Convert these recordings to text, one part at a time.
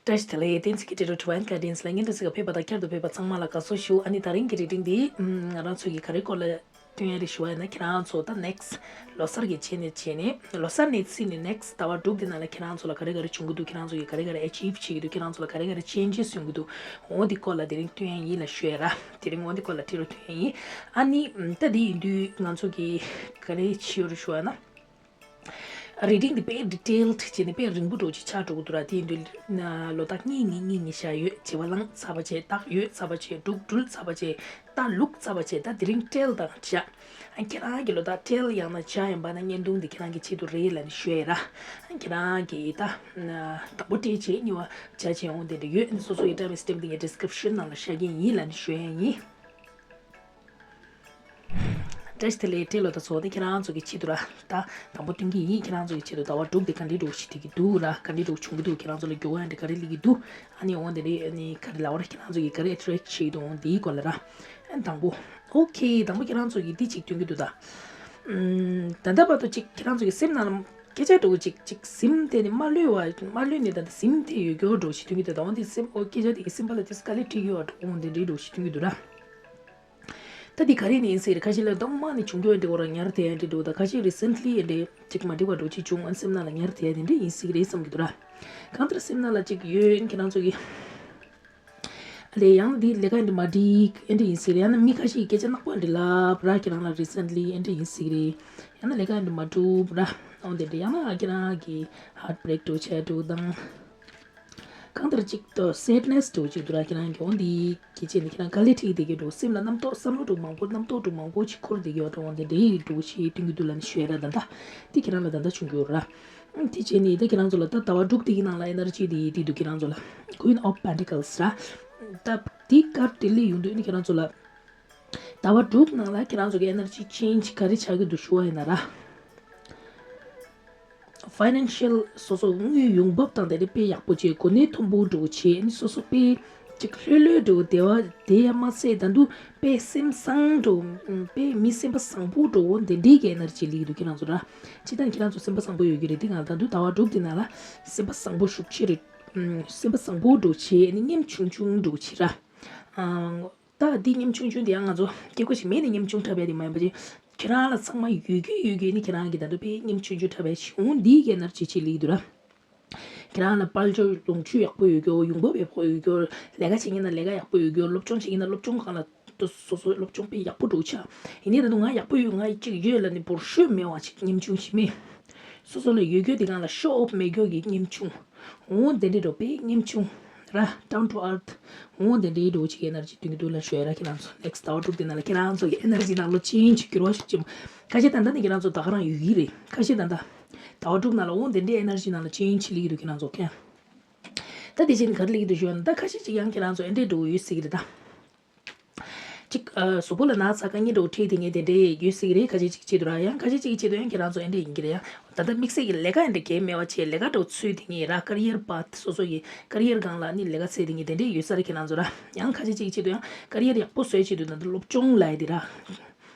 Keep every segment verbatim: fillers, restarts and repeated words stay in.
བཀྲ་ཤིས་བདེ་ལེགས། བསྟན་འཛིན་གྱི་འབྲེལ་གྲོགས་Divine Guidance་ལ་བརྙན་འཕྲིན་གཟིགས་པ་ཕེབས་པ་དང་བསྐྱར་དུ་ཕེབས་པ་ཚང་མ་ལ་དགའ་བསུ་ཞུ། ཨ་ནི་དེ་རིང་གི་རིག་འཛིན་འདི་ང་རང་ཚོ་གི་ག་རེ་སྐོར་ལ་སྟོན་ཡ་རེད་ཞུ་བ་ཡིན་ན། ཁྱེད་རང་ཚོ་ད་next་ལོ་གསར་གྱི་ཆེད་ནས་བྱས་ནས་ལོ་གསར་ནས་ཚིག་ནས་next་ཟླ་བ་དྲུག་འདི་ནང་ལ་ཁྱེད་རང་ཚོ་ལ་ག་རེ་ག་རེ་བྱུང་གི་འདུག་ཁྱེད་རང་ཚོ་གི་ག་རེ་ག་རེ་achieve་བྱེད་ཀྱི་འདུག་ཁྱེད་རང་ཚོ་ལ་ག་རེ་ག་རེ་changes་ཡོང་གི་འདུག་འོ་འདི་སྐོར་ལ་དེ་རིང་སྟོན་ཡ་ཡིན་ལ་ཞུ་ཡ་ར། དེ་རིང་འོ་འདི་སྐོར་ལ་ཁྲིད་རོགས་སྟོན་ཡ་ཡིན། ཨ་ནི་ད་དེ་ཡིན་དུས་ང་ཚོ་གི་ག་རེ་བྱེད་ཡོད་རེད་ཞུ་བ་ཡིན་ན། རིག་འཛིན་འདི་དཔེ་detailed་བྱས་ནས་དཔེ་རིང་པོ་འདྲ་བོ་ཅིག་ཆགས་འགྲོ་གི་འདུག་ར། དེ་ཡིན་དུས་ན་ལོ་རྟགས་གཉིས་གཉིས་གཉིས་གཉིས་བཞག་ཡོད། བྱེ་བ་བླངས་ཚར་བ་བྱས། རྟགས་ཡོད་ཚར་བ་བྱས། འབྲུག་འགྲུལ་ཚར་བ་བྱས། རྟགས་ལུག་ཚར་བ་བྱས། ད་དེ་རིང་སྤྲེལ་དང་བྱ། ཨ་ཁྱེད་རང་གི་ལོ་རྟགས་སྤྲེལ་ཡང་ན་བྱ་ཡིན་པ་ན་བརྙན་ཐུང་འདི་ཁྱེད་རང་གི་ཆེད་དུ་རེད་ལབ་ནས་ཞུ་ཡ་ར། ཨ་ཁྱེད་རང་གི་ད་དང་པོ་སྤྲེལ་བྱས། གཉིས་པ་བྱ་བྱས། འོ་དེ་འདྲ་ཡོད། ཨ་ནི་སོ་སོ་ཡི་time stamp་འདི་ངའི་description་ནང་ལ་བཞག་གི་ཡིན་ལབ་ནས་ཞུ་ཡ་ཡིན། བཀྲ་ཤིས་བདེ་ལེགས་སྤྲེལ་ལོ་དང་ཚོ། དེ་ཁྱེད་རང་ཚོ་གི་ཆེད་དུ་ར། ད་དང་པོ་སྟོན་གྱི་ཡིན། ཁྱེད་རང་ཚོ་གི་ཆེད་དུ་ཟླ་བ་དྲུག་དེ་ག་འདྲའི་འདྲ་བོ་ཞིག་སླེབས་ཀྱི་འདུག་ར། ག་འདྲའི་འདྲ་བོ་བྱུང་གི་འདུག་ཁྱེད་རང་ཚོ་ལ་འགྱུར་བ་ཡང་འདྲ་ག་རེ་སླེབས་ཀྱི་འདུག་ཨ་ནི་འོ་དེ་རེད། ཨ་ནི་ག་རེ་ལབ་ར། ཁྱེད་རང་ཚོ་གི་ག་རེ་attract་བྱེད་ཀྱི་འདུག་འོ་དེའི་སྐོར་ལ་ར། ཨ་དང་པོ། okay། དང་པོ་ཁྱེད་རང་ཚོ་གི་འདི་གཅིག་སྟོན་གྱི་འདུག་ད། ཨམ། ད་ལྟ་བར་དུ་གཅིག་ཁྱེད་རང་ཚོ་གི་སེམས་ནང་ལ་སྐད་ཆ་འདྲ་བོ་གཅིག་གཅིག་ཟིན་ཏེ་ནི་མ་ལུས་པ། མ་ལུས་ནས་ད་ལྟ་ཟིན་ཏེ་ཡོད་རྒྱུ་འདྲ་བོ་ཞིག་སྟོན་གྱི་འདུག་ད་འོ་འདི་སེམས། འོ་སྐད་ཆ་དེ་གི་སེམས་པ་ལ་དེ་དཀའ་ལས་འཕྲད་ཀྱི་ཡོད་འགྲོ། འོ་འདི་འདྲའི་འདྲ་བོ་ཞིག་སྟོན་གྱི་འདུག་ར། ད་འདི་ག་རེ་ནས་ཡིན་ཟེར། ཁ་ཤས་ལ་གཏོང་མ་ནས་བྱུང་རྒྱུ་འདྲ་བོ་ར། ཉར་དེ་ཡ་འདྲ་འདྲ་བོ། ད་ཁ་ཤས་recently་འདྲ་ཅིག་མ་འགྲིག་པ་འདྲ་བོ་ཅིག་བྱུང་། ཨ་སེམས་ནང་ལ་ཉར་དེ་ཡ་དེ་འདྲ་ཡིན་སྲིད་ཀྱི་རེད་བསམ་གྱི་འདུག་ར། གང་ལྟར་སེམས་ནང་ལ་ཅིག་ཡོད། ཁྱེད་རང་ཚོ་གི་ཨ་ལས་ཡང་འདི་ལས་ཀ་འདི་མ་འགྲིག་ཨེ་འདྲ་ཡིན་སྲིད་རེད། ཡང་ན་མི་ཁ་ཤས་ཀྱིས་སྐད་ཆ་ནག་པོ་འདྲ་ལབ་ར། ཁྱེད་རང་ལ་recently་ཨེ་འདྲ་ཡིན་སྲིད་རེད། ཡང་ན་ལས་ཀ་འདི་མ་འགྲུབ་ར། འོ་འདི་འདྲ། ཡང་ན་ཁྱེད་རང་གི་heartbreak་འདྲ་བོ་བྱས་འདྲ་བོ་དང་། གང་ལྟར་ཅིག་ཏུ་sadness་འདྲ་བོ་ཅིག་འདུག་ར། ཁྱེད་རང་གི་འོ་འདི་གི་ཆེད་ནས་ཁྱེད་རང་དཀའ་ལས་འཕྲད་ཀྱི་བསྡད་ཀྱི་འདུག་སེམས་ལ་རྣམ་རྟོག་བསམ་བློ་འདྲ་མང་པོ་རྣམ་རྟོག་འདྲ་མང་པོ་ཅིག་འཁོར་བསྡད་ཀྱི་ཡོད་འདྲ་བོ་འདི་འདྲའི་འདྲ་བོ་ཞིག་སྟོན་གྱི་འདུག་ལབ་ནས་ཞུ་ཡ་ར། ད་ལྟ་འདི་ཁྱེད་རང་ལ་ད་ལྟ་བྱུང་གི་ཡོད་ར། ཨ་དེ་བྱས་ནས་ད་ཁྱེད་རང་ཚོ་ལ་ད་ཟླ་བ་དྲུག་དེ་གི་ནང་ལ་energy་དེ་དེ་འདུག་ཁྱེད་རང་ཚོ་ལ་Queen of Pentacles་ར། ད་དེ་card་དེ་སླེབས་ཡོང་དུས་ནི་ཁྱེད་རང་ཚོ་ལ་ཟླ་བ་དྲུག་ནང་ལ་ཁྱེད་རང་ཚོ་གི་energy change་ག་རེ་ཆགས་ཀྱི་འདུག་ཞུ་བ་ཡིན་ན་ར། financial་སོ་སོ་དངུལ་ཡོང་འབབ་དང་དེ་འདྲ་དཔེ་ཡག་པོ་བྱས། གོ་གནས་མཐོན་པོ་འདྲ་བོ་བྱས། ཨ་ནི་སོ་སོ་དཔེ་ཅིག་ལྷོད་ལྷོད་འདྲ་བོ་བསྡད་པ་དེ་ཡང་མ་ཚད། ད་དུང་དཔེ་སེམས་བཟང་འདྲ་བོ། ཨམ། དཔེ་མི་སེམས་པ་བཟང་པོ་འདྲ་བོ་དེ་འདྲའི་གི་energy་སླེབས་ཀྱི་འདུག་ཁྱེད་རང་ཚོ་ར། སྤྱིར་བཏང་ཁྱེད་རང་ཚོ་སེམས་པ་བཟང་པོ་ཡོད་ཀྱི་རེད། དེ་ང་ད་དུང་ཟླ་བ་དྲུག་དེ་ནང་ལ་སེམས་པ་བཟང་པོ་ཤུགས་ཆེ་རེད། ཨམ། སེམས་པ་བཟང་པོ་འདྲ་བོ་བྱས། ཨ་ནི་ཉམ་ཆུང་ཆུང་འདྲ་བོ་བྱས་ར། ཨ། ད་འདི་ཉམ་ཆུང་ཆུང་དེ་ཡང་ང་ཚོ་སྐྱེ་སྒོ་ཞིག་མེད་ནས་ཉམ་ཆུང་འཁྲབ་ཡ་དེ་མ་ཡིན་པ་ཅིག་ཁྱེད་རང་ལ་ཚང་མ་ཡོད་རྒྱུ་ཡོད་རྒྱུ་ནི་ཁྱེད་རང་གི་ད་དུང་དཔེ་ཉམ་ཆུང་ཆུང་འཁྲབ་ཡ་ཞིག་འོང་འདིའི་གི་energy་ཅིག་སླེབས་ཀྱི་འདུག་ར། ཁྱེད་རང་ལ་དཔལ་འབྱོར་ལོངས་སྤྱོད་ཡག་པོ་ཡོད་རྒྱུ། ཡོང་འབབ་ཡག་པོ་ཡོད་རྒྱུ། ལས་ཀ་བྱེད་མཁན་ན་ལས་ཀ་ཡག་པོ་ཡོད་རྒྱུ། སློབ་སྦྱོང་བྱེད་མཁན་ན་སློབ་སྦྱོང་སྒང་ལ་སོ་སོ་སློབ་སྦྱོང་དཔེ་ཡག་པོ་འགྲོ་ཆ། ཡིན་ནའི་ད་དུང་ང་ཡག་པོ་ཡོད། ང་ཅིག་ཡོད་ལབ་ནས་བོར་ཤོས་མེད་པ་ཅིག་ཉམ་ཆུང་ཞིག་མེད། སོ་སོ་ལ་ཡོད་རྒྱུ་དེ་སྒང་ལ་show off་མེད་རྒྱུ་གི་ཉམ་ཆུང་། འོ་དེ་འདྲའི་འདྲ་བོ་དཔེ་ཉམ་ཆུང་ར། down to earth། འོ་དེ་འདྲའི་འདྲ་བོ་ཅིག་energy་སྟོན་གྱི་འདུག་ལབ་ཞུ་ཡ་ར། ཁྱེད་རང་ཚོ་next་ཟླ་བ་དྲུག་དེ་ནང་ལ་ཁྱེད་རང་ཚོ་གི་energy་ནང་ལོགས་change་འགྱུར་བ་ཤུགས་ཆེན་པོ། ཁ་ཤས་ད་ལྟ་ནས་ཁྱེད་རང་ཚོ་ད་ག་རང་ཡོད་ཀྱི་རེད། ཁ་ཤས་ད་ལྟ་ཟླ་བ་དྲུག་ནང་ལ་འོ་དེ་འདྲའི་energy་ནང་ལ་change་སླེབས་ཀྱི་འདུག་ཁྱེད་རང་ཚོ་ཁྱེད། ད་དེ་བཞིན་ག་རེ་སླེབས་ཀྱི་འདུག་ཞུ་ཡ་ན། ད་ཁ་ཤས་ཅིག་ཡང་ཁྱེད་རང་ཚོ་ཨེ་འདྲའི་འདྲ་བོ་ཡོད་སྲིད་ཀྱི་རེད་ད། ཅིག་ཨ། གཟུགས་པོ་ལ་ན་ཚ་དཀའ་ངལ་འདྲ་བོ་འཕྲད་དེ་ངས་དེ་འདྲའི་ཡོད་སྲིད་ཀྱི་རེད། ཁ་ཤས་ཅིག་ཆེད་དུ་ར། ཡང་ཁ་ཤས་ཅིག་ཆེད་དུ་ཡང་ཁྱེད་རང་ཚོ་ཨེ་འདྲ་ཡིན་གྱི་རེད། ཡང་ད་ལྟ་དམིགས་བསལ་གྱི་ལས་ཀ་ཨེ་འདྲ་གང་མེད་པ་བྱས། ལས་ཀ་འདྲ་བོ་འཚོལ་དེ་ངས་ར། career path་སོ་སོ་ཡི་career་སྒང་ལ་ནི་ལས་ཀ་འཚོལ་དེ་ངས་དེ་འདྲའི་ཡོད་ས་རེད་ཁྱེད་རང་ཚོ་ར། ཡང་ཁ་ཤས་ཅིག་ཆེད་དུ་ཡང་career་ཡག་པོ་བཟོ་ཡ་ཆེད་དུ་ད་ལྟ་སློབ་སྦྱོང་ལབ་ཡ་དེ་ར།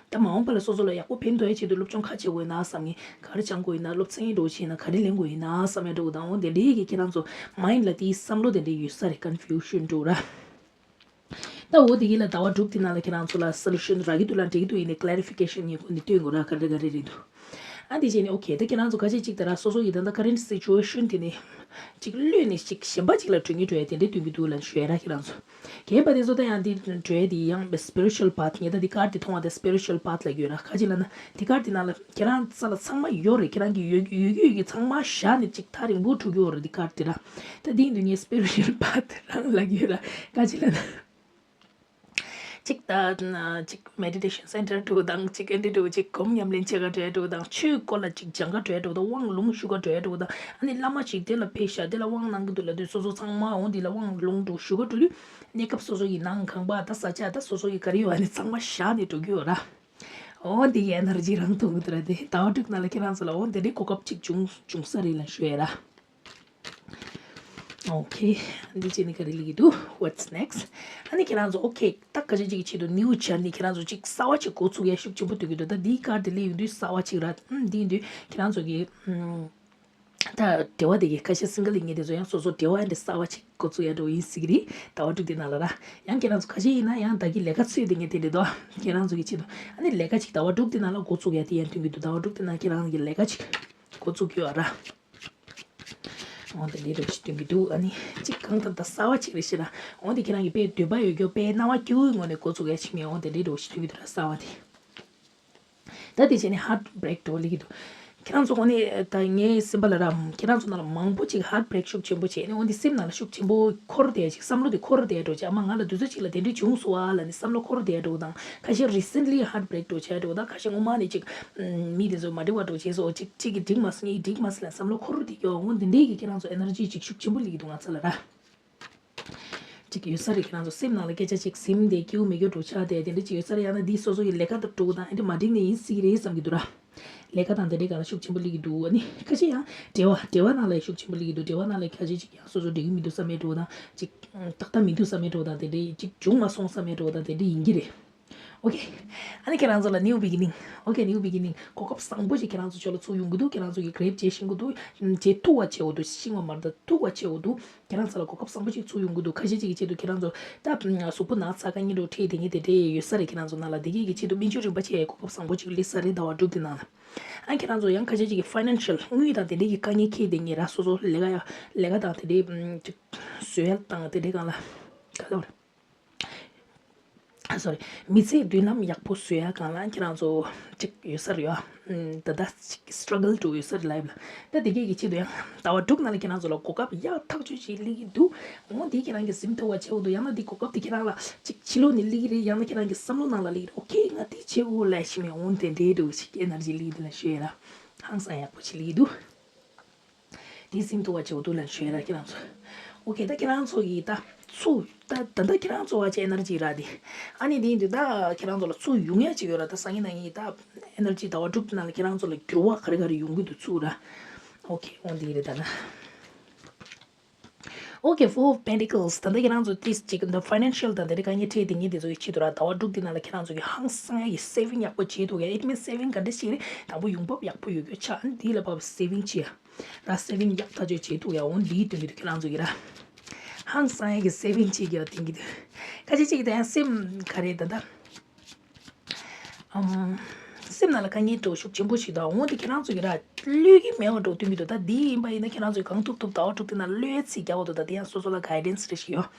ད་མ་འོངས་པ་ལ་སོ་སོ་ལ་ཡག་པོ་ཕན་ཐོགས་ཡ་ཆེད་དུ་སློབ་སྦྱོང་ག་བྱེད་དགོས་ན་བསམ་ངས། ག་རེ་སྦྱང་དགོས་ཡིན་ན། སློབ་ཚན་འདྲ་བོ་བྱས་ན་ག་རེ་ལེན་དགོས་ཡིན་ན་བསམ་ཡ་འདྲ་བོ་དང་། འོ་དེ་འདྲའི་གི་ཁྱེད་རང་ཚོ་mind་ལ་དེའི་བསམ་བློ་དེ་འདྲའི་ཡོད་ས་རེད། confusion་འདྲ་བོ་ར། ད་འོ་དེ་གི་ལ་ཟླ་བ་དྲུག་དེ་ནང་ལ་ཁྱེད་རང་ཚོ་ལ་solution་རག་གི་འདུག་ལ་འགྲིག་གི་འདུག་ཡིན་ནའི་clarification་ངས་ཁོ་ནས་སྟོན་དགོས་ར། ག་རེ་ག་རེ་རེད་འདུག་ཨ་དེ་བྱས་ནས་okay། ད་ཁྱེད་རང་ཚོ་ཁ་ཤས་ཅིག་ད་ར་སོ་སོ་ཡི་ད་ལྟ་current situation་དེ་ནས་ཅིག་བློས་ནས་ཅིག་གཞན་པ་ཅིག་ལ་འགྲོ་གི་འགྲོ་ཡ་དེ་འདྲའི་སྟོན་གྱི་འདུག་ལབ་ཞུ་ཡ་ར་ཁྱེད་རང་ཚོ། རྒན་པ་དེ་ཚོ་ད་ཡང་འདི་འགྲོ་ཡ་དེ་ཡང་spiritual path། ངས་ད་འདི་card་དེ་མཐོང་བ་དེ་spiritual path་ལབ་ཀྱི་ཡོད་ར། ཁ་ཅིག་ལབ་ན་འདི་card་དེ་ནང་ལ་ཁྱེད་རང་རྩ་ལ་ཚང་མ་ཡོད་རེད། ཁྱེད་རང་གི་ཡོད་ཡོད་རྒྱུ་ཡོད་ཀྱི་ཚང་མ་བཞག་ནས་ཅིག་ཐག་རིང་པོ་འགྲོ་གི་ཡོད་རེད་འདི་card་དེ་ར། ད་འདི་ཡིན་དུས་ངས་spiritual path་རང་ལབ་ཀྱི་ཡོད་ར། ཁ་ཅིག་ལབ་ན། ཅིག་ད་ཅིག་meditation center་འགྲོ་དང་། ཅིག་ཨེ་འདྲ་འགྲོ། ཅིག་སྒོམ་ཉམས་ལེན་བྱེད་ག་འགྲོ་ཡ་འགྲོ་དང་། ཆོས་སྐོར་ལ་ཅིག་སྦྱང་ག་འགྲོ་ཡ་འགྲོ་དང་། དབང་ལུང་ཞུ་ག་འགྲོ་ཡ་འགྲོ་དང་། ཨ་ནི་བླ་མ་ཅིག་དེ་ལ་ཕེབས་ཤག་དེ་ལ་དབང་གནང་གི་འདུག་ལབ་དུས་སོ་སོ་ཚང་མ་འོ་འདི་ལ་དབང་ལུང་འགྲོ་ཞུ་ག་འགྲོ་དུས་གནས་སྐབས་སོ་སོ་ཡི་ནང་ཁང་པ་ད་ས་ཆ་ད་སོ་སོ་ཡི་ག་རེ་ཡོད་ཨ་ནི་ཚང་མ་བཞག་ནས་འགྲོ་གི་ཡོད་ར། འོ་འདི་ཡི་energy་རང་ཐོག་གི་འདུག་ར། དེ་ཟླ་བ་དྲུག་ནང་ལ་ཁྱེད་རང་ཚོ་ལ་འོ་འདི་འདྲའི་གོ་སྐབས་ཅིག་བྱུང་བྱུང་ས་རེད་ལབ་ཞུ་ཡ་ར། Okay། འདི་བྱས་ནས་ག་རེ་ལབ་ཀྱི་འདུག What's next? ཨ་ནི་ཁྱེད་རང་ཚོ་okay། ད་ཁ་ཤས་ཅིག་གི་ཆེད་དུ་new journey་ཁྱེད་རང་ཚོ་ཅིག་གསར་བ་ཅིག་འགོ་ཚུགས་ཡ་ཤུགས་ཆེན་པོ་འདོད་ཀྱི་འདུག་ད་འདིའི་card་དེ་སླེབས་ཡོང་དུས་གསར་བ་ཅིག་ར། ཨམ། འདི་ཡིན་དུས་ཁྱེད་རང་ཚོ་གི་ཨམ། ད་འབྲེལ་བ་དེ་གི་ཁ་ཤས་སིང་གལ་ཡིན་མཁན་དེ་ཚོ་ཡང་སོ་སོ་འབྲེལ་བ་འདི་གསར་པ་ཅིག་འགོ་བཙུགས་ཡ་འགྲོ་ཡིན་སྲིད་ཀྱི་རེད། ཟླ་བ་དྲུག་དེ་ནང་ལ་ར། ཡང་ཁྱེད་རང་ཚོ་ཁ་ཤས་ཡིན་ན་ཡང་ད་གི་ལས་ཀ་འཚོལ་བསྡད་མཁན་དེ་འདྲ་འདུག་ཁྱེད་རང་ཚོ་གི་ཆེད་དུ་ཨ་ནི་ལས་ཀ་ཅིག་ཟླ་བ་དྲུག་དེ་ནང་ལ་འགོ་བཙུགས་ཡ་དེ་ཡང་སྟོན་གྱི་འདུག་ཟླ་བ་དྲུག་དེ་ནང་ཁྱེད་རང་གི་ལས་ཀ་ཅིག་འགོ་བཙུགས་ཀྱི་ཡོད་ར། འོ་དེ་འདྲའི་འདྲ་བོ་ཞིག་སྟོན་གྱི་འདུག་ཨ་ནི་གཅིག་གང་ལྟར་ད་གསར་པ་ཅིག་རེད་ཤག་ར། འོ་དེ་ཁྱེད་རང་གི་དཔེ་འདོད་པ་ཡོད་རྒྱུ་དཔེ་སྣང་བ་སྐྱིད་པོའི་ངང་ནས་འགོ་བཙུགས་ཡ་ཅིག་མེད། འོ་དེ་འདྲའི་འདྲ་བོ་ཞིག་སྟོན་གྱི་འདུག་ར་གསར་པ་དེ། ད་དེ་བྱས་ནས་ཧརཊ་བྷི་རེག་འགྲོ་ལེ་གི་འདུག་ཁྱེད་རང་ཚོ་དངོས་གནས་ད་ངའི་སེམས་པ་ལ་ར། ཁྱེད་རང་ཚོ་ནང་ལ་མང་པོ་ཅིག་ཧརཊ་བྷི་རེག་ཤུགས་ཆེན་པོ་བྱས་ནས་འོ་འདི་སེམས་ནང་ལ་ཤུགས་ཆེན་པོ་འཁོར་བསྡད་ཅིག་བསམ་བློ་དེ་འཁོར་བསྡད་འགྲོ་ཅིག་ཨ་མ་ང་ལ་དུས་ཚོད་ཅིག་ལ་དེ་འདྲ་བྱུང་སོང་ཨ་ལབ་ནས་བསམ་བློ་འཁོར་བསྡད་འགྲོ་དང་། ཁ་ཤས་རི་སེན་ལི་ཧརཊ་བྷི་རེག་འགྲོ་བྱས་འགྲོ་དང་། ཁ་ཤས་སྔོན་མ་ནས་ཅིག་མི་དེ་ཚོ་མ་འགྲིག་པ་འགྲོ་བྱས་སོ་ཅིག་གཅིག་གིས་འགྲིག་མ་སོང་གཉིས་འགྲིག་མ་སོང་ལབ་བསམ་བློ་འཁོར་བསྡད་ཀྱི་འོ་འདི་འདྲའི་གི་ཁྱེད་རང་ཚོ་ཨེ་ནར་ཇི་ཅིག་ཤུགས་ཆེན་པོ་སླེབས་ཀྱི་འདུག་ང་ཚོ་ལ་ར། ཅིག་ཡོད་ས་རེད། ཁྱེད་རང་ཚོ་སེམས་ནང་ལ་སྐད་ཆ་ཅིག་ཟིན་བསྡད་སྐྱིད་པོ་མེད་རྒྱུ་འགྲོ་ཆགས་བསྡད་དེ་འདྲ་ཅིག་ཡོད་ས་རེད། ཡང་ན་འདི་སོ་སོ་ཡི་ལས་ཀ་དང་འགྲོ་དང་ཨེ་འདྲ་མ་འགྲིག་ནས་ཡིན་སྲིད་ཀྱི་རེད་བསམ་གྱི་འདུག་ར། ལས་ཀ་དང་དེ་འདྲའི་སྒང་ལ་ཤུགས་ཆེན་པོ་སླེབས་ཀྱི་འདུག་ཨ་ནི་ཁ་ཤས་ཡང་འབྲེལ་བ་འབྲེལ་བ་ནང་ལ་ཤུགས་ཆེན་པོ་སླེབས་ཀྱི་འདུག་འབྲེལ་བ་ནང་ལ་ཁ་ཤས་ཅིག་ཡང་སོ་སོ་འགྲིག་གི་མི་འདུག་བསམ་ཡས་འགྲོ་དང་ཅིག་ཏག་ཏག་མི་འདུག་བསམ་ཡས་འགྲོ་དང་དེ་འདྲའི་ཅིག་བྱུང་མ་སོང་བསམ་ཡས་འགྲོ་དང་དེ་འདྲའི་ཡིན་གྱི་རེད། ཨོ་ཁེ། ཨ་ནི་ཁྱེད་རང་ཚོ་ལ་ནིའུ་བི་གི་ནིང་། ཨོ་ཁེ། ནིའུ་བི་གི་ནིང་། གོ་སྐབས་བཟང་པོ་ཞིག་ཁྱེད་རང་ཚོ་ཕྱོགས་ལ་ཚུར་ཡོང་གི་འདུག་ཁྱེད་རང་ཚོ་གིས་གྷེབ་བྱེད་ཤེས་ཀྱི་འདུག་བྱེད་ཐུབ་པ་བྱེད་འོ་འདུག་ཤེས་པ་མ་རེད་ད་ཐུབ་པ་བྱེད་འོ་འདུག་ཁྱེད་རང་ཚོ་ལ་གོ་སྐབས་བཟང་པོ་ཞིག་ཚུར་ཡོང་གི་འདུག་ཁ་ཤས་ཅིག་གི་ཆེད་དུ་ཁྱེད་རང་ཚོ་ད་གཟུགས་པོ་ན་ཚ་དཀའ་ངལ་འདྲ་བོ་འཕྲད་དེ་ངས་དེ་འདྲས་ཡོད་ས་རེད། ཁྱེད་རང་ཚོ་ནང་ལ་དེ་གས་ཀྱི་ཆེད་དུ་སྨན་བཅོས་རིམ་པ་བྱེད་ཡའི་གོ་སྐབས་བཟང་པོ་ཅིག་སླེབས་ས་རེད་ཟླ་བ་དྲུག་དེ་ནང་ལ། ཨ་ཁྱེད་རང་ཚོ་ཡང་ཁ་ཤས་ཅིག་གི་ཕའི་ནན་ཤལ་དངུལ་དང་དེ་འདྲས་ཀྱི་དཀའ་ངལ་འཁྱེར་དེ་ངས་ར་སོ་སོ་ལས་ཀ་ཡ་ལས་ཀ་དང་དེ་འདྲས་ཅིག་བཟོ་ཡ་དང་དེ་འདྲས་སྒང་ལ་ག་ལབ་རེད། ཨ་སོ་རི། མི་ཚེའི་མདུན་ལམ་ཡག་པོ་བཟོ་ཡ་སྒང་ལ་ཁྱེད་རང་ཚོ་ཅིག་ཡོད་ས་རེད་ཡ། ད་ལྟ་ཅིག་སི་ཊྲ་གལ་འགྲོ་ཡོད་ས་རེད་ལའིབ་ལ། ད་དེ་གས་ཀྱི་ཆེད་དུ་ཡང་ཟླ་བ་དྲུག་ནང་ལ་ཁྱེད་རང་ཚོ་ལ་གོ་སྐབས་ཡག་ཐག་ཆོད་ཅིག་སླེབས་ཀྱི་འདུག་འོ་འདི་ཁྱེད་རང་གིས་ཟིན་ཐུབ་པ་བྱེད་འོ་འདུག་ཡང་ན་འདི་གོ་སྐབས་དེ་ཁྱེད་རང་ལ་ཅིག་ཕྱི་ལོགས་ནས་སླེབས་ཀྱི་རེད། ཡང་ན་ཁྱེད་རང་གི་བསམ་བློ་ནང་ལ་སླེབས་ཀྱི་རེད། ཨོ་ཁེ་ང་འདི་བྱེད་དགོས་ལབ་ཤེས་མེད་འོ་དེ་འདྲའི་འདྲ་བོ་ཞིག་ཨེ་ནར་ཇི་སླེབས་ཀྱི་འདུག་ལབ་ཤོད་ཡ་ལ། ཧང་སང་ཡག་པོ་ཞིག་སླེབས་ཀྱི་འདུག་དེ་སེམས་ཐུབ་པ་བྱེད་དགོས་འདུག་ལབ་ཞུ་ཡ་ར་ཁྱེད་རང་ཚོ། ཨོ་ཁེ། ད་ཁྱེད་རང་ཚོ་གིས་ད་ཚུར་ད་ད་ད་ཁྱེད་རང་ཚོ་བ་ཅིག་ཨེ་ནར་ཇི་རག་དེ། ཨ་ནི་དེ་ཡིན་དུས་ད་ཁྱེད་རང་ཚོ་ལ་ཚུར་ཡོང་ཡ་ཅིག་ཡོད་ར། ད་སང་ཉིན་གནངས་ཉིན་ད་ཨེ་ནར་ཇི་ཟླ་བ་དྲུག་ནང་ལ་ཁྱེད་རང་ཚོ་ལ་འགྱུར་བ་ག་རེ་ག་རེ་ཡོང་གི་འདུག་ཚུར་ར། ཨོ་ཁེ། འོ་འདི་རེད་ད་ན། ཨོ་ཁེ། Four of Pentacles། ད་ལྟ་ཁྱེད་རང་ཚོ་ཏིས་ཅིག་ད་ཕའི་ནན་ཤལ་དང་དེ་རིགས་དཀའ་ངལ་འཕྲད་དེ་ངས་དེ་ཚོ་ཡི་ཆེད་དུ་ར་ཟླ་བ་དྲུག་དེ་ནང་ལ་ཁྱེད་རང་ཚོ་གིས་ཧང་སང་ཡ་ཡི་སེ་ཝིང་ཡག་པོ་བྱེད་ཐུབ་ཡ། It means saving ག་འདྲ་ཞིག་རེད། དང་པོ་ཡོང་འབབ་ཡག་པོ་ཡོད་རྒྱུ་ཆ། ཨ་ནི་དེ་ལ་བབས་སེ་ཝིང་བྱེད་ཡ། ར་སེ་ཝིང་ཡག་ཐག་ཆོད་བྱེད་ཐུབ་ཡ། འོ་འདིའི་དོན་གྱི་དུ་ཁྱེད་རང་ཚོ་གིས་ར་ཧང་སང་ཡ་གི་སེ་ཝིང་བྱེད་ཀྱི་ཡ་དེང་གི་དུ་ཁ་ཅིག་ཅིག་ད་ཡང་སེམས་ག་རེ་ད་ད། ཨམ། སེམས་ནང་ལ་དཀའ་ངལ་འདྲ་བོ་ཤུགས་ཆེན་པོ་ཞིག་དང་འོ་དེ་ཁྱེད་རང་ཚོ་གིས་ར་གློད་ཀྱི་མེད་པ་འདྲ་བོ་སྟོན་གྱི་འདུག་ད་འདི་ཡིན་པ་ཡིན་ན་ཁྱེད་རང་ཚོས་གང་ཐུབ་ཐུབ་ཟླ་བ་དྲུག་དེ་ནང་གློད་ཡ་ཚིག་རྒྱག་པ་འདུག་ད་དེ་ཡང་སོ་སོ་ལ་གའི་ཌན་སི་རེ་ཞིག་ཡོད།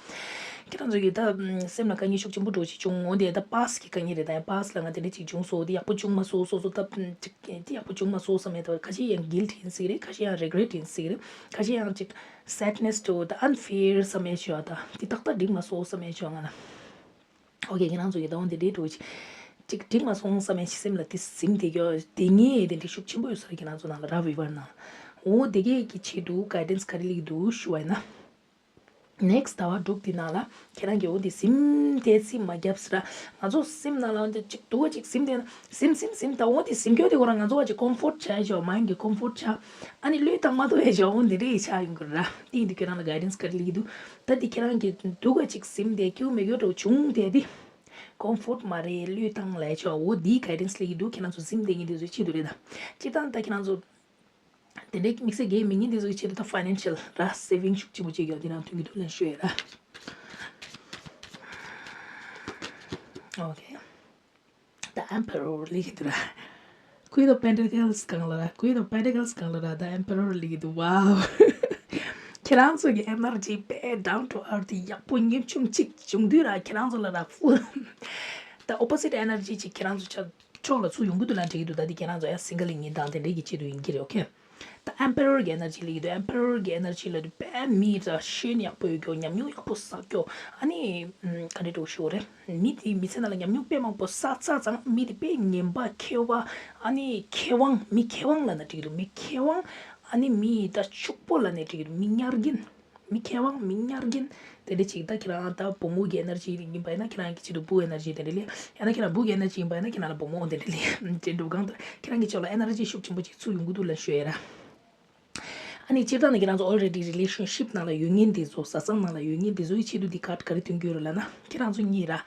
ཁྱེད་རང་ཚོ་གིས་ད་སེམས་ལ་དཀའ་ངལ་ཤུགས་ཆེན་པོ་འདྲ་བོ་ཞིག་བྱུང་འོ་དེ་ད་པཱ་སི་ཊི་གི་དཀའ་ངལ་རེད། ད་ཡང་པཱ་སི་ཊི་ལ་ང་དེ་འདྲ་ཅིག་བྱུང་སོང་། དེ་ཡག་པོ་བྱུང་མ་སོང་སོ་སོ་ད་ཅིག་དེ་ཡག་པོ་བྱུང་མ་སོང་བསམ་ཡ། ད་ཁ་ཤས་ཡང་གིལ་ཊི་ཡིན་སྲིད་རེད། ཁ་ཤས་ཡང་རི་གྷི་རེ་ཊི་ཡིན་སྲིད་རེད། ཁ་ཤས་ཡང་ཅིག་སེཌ་ནེ་སི་འདྲ་བོ་ད་ཨན་ཕེར་བསམ་ཡ་ཞིག་ཡོད། ད་དེ་ཏག་ཏག་འགྲིག་མ་སོང་བསམ་ཡ་ཞིག་ཡོད་ང་ལ། ཨོ་ཁེ། ཁྱེད་རང་ཚོ་ཡི་དོན་དེ་འདྲའི་འགྲོ་ཅིག་ཅིག་འགྲིག་མ་སོང་བསམ་ཡ་སེམས་ལ་དེ་ཟིན་དེ་གྱོ་དེ་ངས་དེ་འདྲའི་ཤུགས་ཆེན་པོ་ཡོད་ས་རེད། ཁྱེད་རང་ཚོ་ནང་ལ་ར་བི་བར་ནང་འོ་དེ་གས་ཀྱི་ཆེད་དུ་གའི་ཌན་སི་ག་རེ་སླེབས་ཀྱི་འདུག་ཞུ་བ་ཡིན་ན། ནེག་སི་ཊི་ཟླ་བ་དྲུག་དེ་ནང་ལ་ཁྱེད་རང་གིས་འོ་དེ་ཟིན་དེ་ཚིག་མ་བརྒྱབ་ཟེར་ར། ང་ཚོ་སེམས་ནང་ལ་འོ་དེ་ཅིག་འདུག་ག་ཅིག་ཟིན་དེ་ན་ཟིན་ཟིན་ཟིན་ད་འོ་དེ་ཟིན་གྱོ་དེ་ཁོ་རང་ང་ཚོ་བ་ཅིག་ཀོམ་ཕོར་ཊི་བྱ་ཡ་ཞོ་མའིན་ཌི་གི་ཀོམ་ཕོར་ཊི་བྱ། ཨ་ནི་བློས་བཏང་མ་ཐུབ་ཡ་ཞོ་འོ་དེ་འདྲའི་ཆགས་ཡོང་གི་ར། དེ་ཡིན་དུས་ཁྱེད་རང་ལ་གའི་ཌན་སི་ག་རེ་སླེབས་ཀྱི་འདུག་ད་འདི་ཁྱེད་རང་གིས་འདུག་ག་ཅིག་ཟིན་དེ་སྐྱིད་པོ་མེད་སྐྱོ་འདྲ་བོ་བྱུང་དེ་འདི་ཀོམ་ཕོར་ཊི་མ་རེད། བློས་བཏང་ལས་ཆོག་འོ་འདིའི་གའི་ཌན་སི་སླེབས་ཀྱི་འདུག་ཁྱེད་རང་ཚོ་ཟིན་དེ་ངས་འདི་ཚོའི་ཆེད་དུ་རེད་ད། སྤྱིར་བཏང་ད་ཁྱེད་རང་ཚོ་དེ་འདྲའི་དམིགས་བསལ་གའི་མི་ངན་འདི་ཚོའི་ཆེད་དུ་ད་ཕའི་ནན་ཤལ་ར་སེ་ཝིང་ཤུགས་ཆེན་པོ་བྱེད་ཀྱི་ཡོད། དེ་རང་མཐུན་གྱི་འདུག་ལན་ཞུ་ཡས་ར། ཨོ་ཁེ། The Emperor སླེབས་ཀྱི་འདུག་ར། Queen of Pentacles སྒང་ལ་ར། Queen of Pentacles སྒང་ལ་ར། The Emperor སླེབས་ཀྱི་འདུག Wow ཁྱེད་རང་ཚོ་གི་ཨེ་ནར་ཇི་དཔེ་down to earth ཡག་པོ་ཉམ་ཆུང་གཅིག་བྱུང་དུས་ར། ཁྱེད་རང་ཚོ་ལ་ར་full the opposite energy ཅིག་ཁྱེད་རང་ཚོ་ཕྱོགས་ཕྱོགས་ལ་ཚུར་ཡོང་གི་འདུག་ལབ་འགྲིག་གི་འདུག་ད་འདི་ཁྱེད་རང་ཚོ་ཡང་སིང་གལ་ཡིན་དང་དེ་འདྲའི་གི་ཆེད་དུ་ཡིན་གྱི་རེད། ཨོ་ཁེ། ད་ཨེམ་པེ་རར་གྱི་ཨེ་ནར་ཇི་སླེབས་ཀྱི་འདུག་ཨེམ་པེ་རར་གྱི་ཨེ་ནར་ཇི་ལབ་དུས་དཔེ་མི་ད་ཤེས་ཡོན་ཡག་པོ་ཡོད་རྒྱུ། ཉམས་མྱོང་ཡག་པོ་བསགས་རྒྱུ། ཨ་ནི་ཨམ། ག་འདྲ་འདྲ་བོ་ཞུ་དགོས་རེད། མི་དེ་མི་ཚེ་ནང་ལ་ཉམས་མྱོང་དཔེ་མང་པོ་བསགས་ཚར་ཙང་མི་དེ་དཔེ་ངན་པ་མཁས་པ། ཨ་ནི་མཁས་དབང་། མི་མཁས་དབང་ལབ་ན་འགྲིག་གི་འདུག་མི་མཁས་དབང་། ཨ་ནི་མི་ད་ཕྱུག་པོ་ལབ་ན་འགྲིག་གི་འདུག་མི་ཉར་གིན། མི་མཁས་དབང་མི་ཉར་གིན། དེ་འདྲ་ཅིག་ད་ཁྱེད་རང་ད་བུ་མོ་གི་ཨེ་ནར་ཇི་ཡིན་པ་ཡིན་ན་ཁྱེད་རང་གི་ཆེད་དུ་བུ་ཨེ་ནར་ཇི་དེ་འདྲ་སླེབས། ཡང་ན་ཁྱེད་རང་བུ་གི་ཨེ་ནར་ཇི་ཡིན་པ་ཡིན་ན་ཁྱེད་རང་ལ་བུ་མོ་དེ་འདྲ་སླེབས། དེ་འདྲ་གང་ལྟར་ཁྱེད་རང་གི་ཕྱོགས་ལ་ཨེ་ནར་ཇི་ཤུགས་ཆེན་པོ་ཅིག་ཚུར་ཡོང་གི་འདུག་ལབ་ཞུ་ཡས་ར། ཨ་ནི་སྤྱིར་བཏང་ནས་ཁྱེད་རང་ཚོ་already relationship ནང་ལ་ཡོད་མཁན་དེ་ཚོ། བཟའ་ཚང་ནང་ལ་ཡོད་མཁན་དེ་ཚོའི་ཆེད་དུ་འདི་ཁ་ག་རེ་སྟོན་གྱི་ཡོད་རེད་ལབ་ན། ཁྱེད་རང་ཚོ་གཉིས་ར།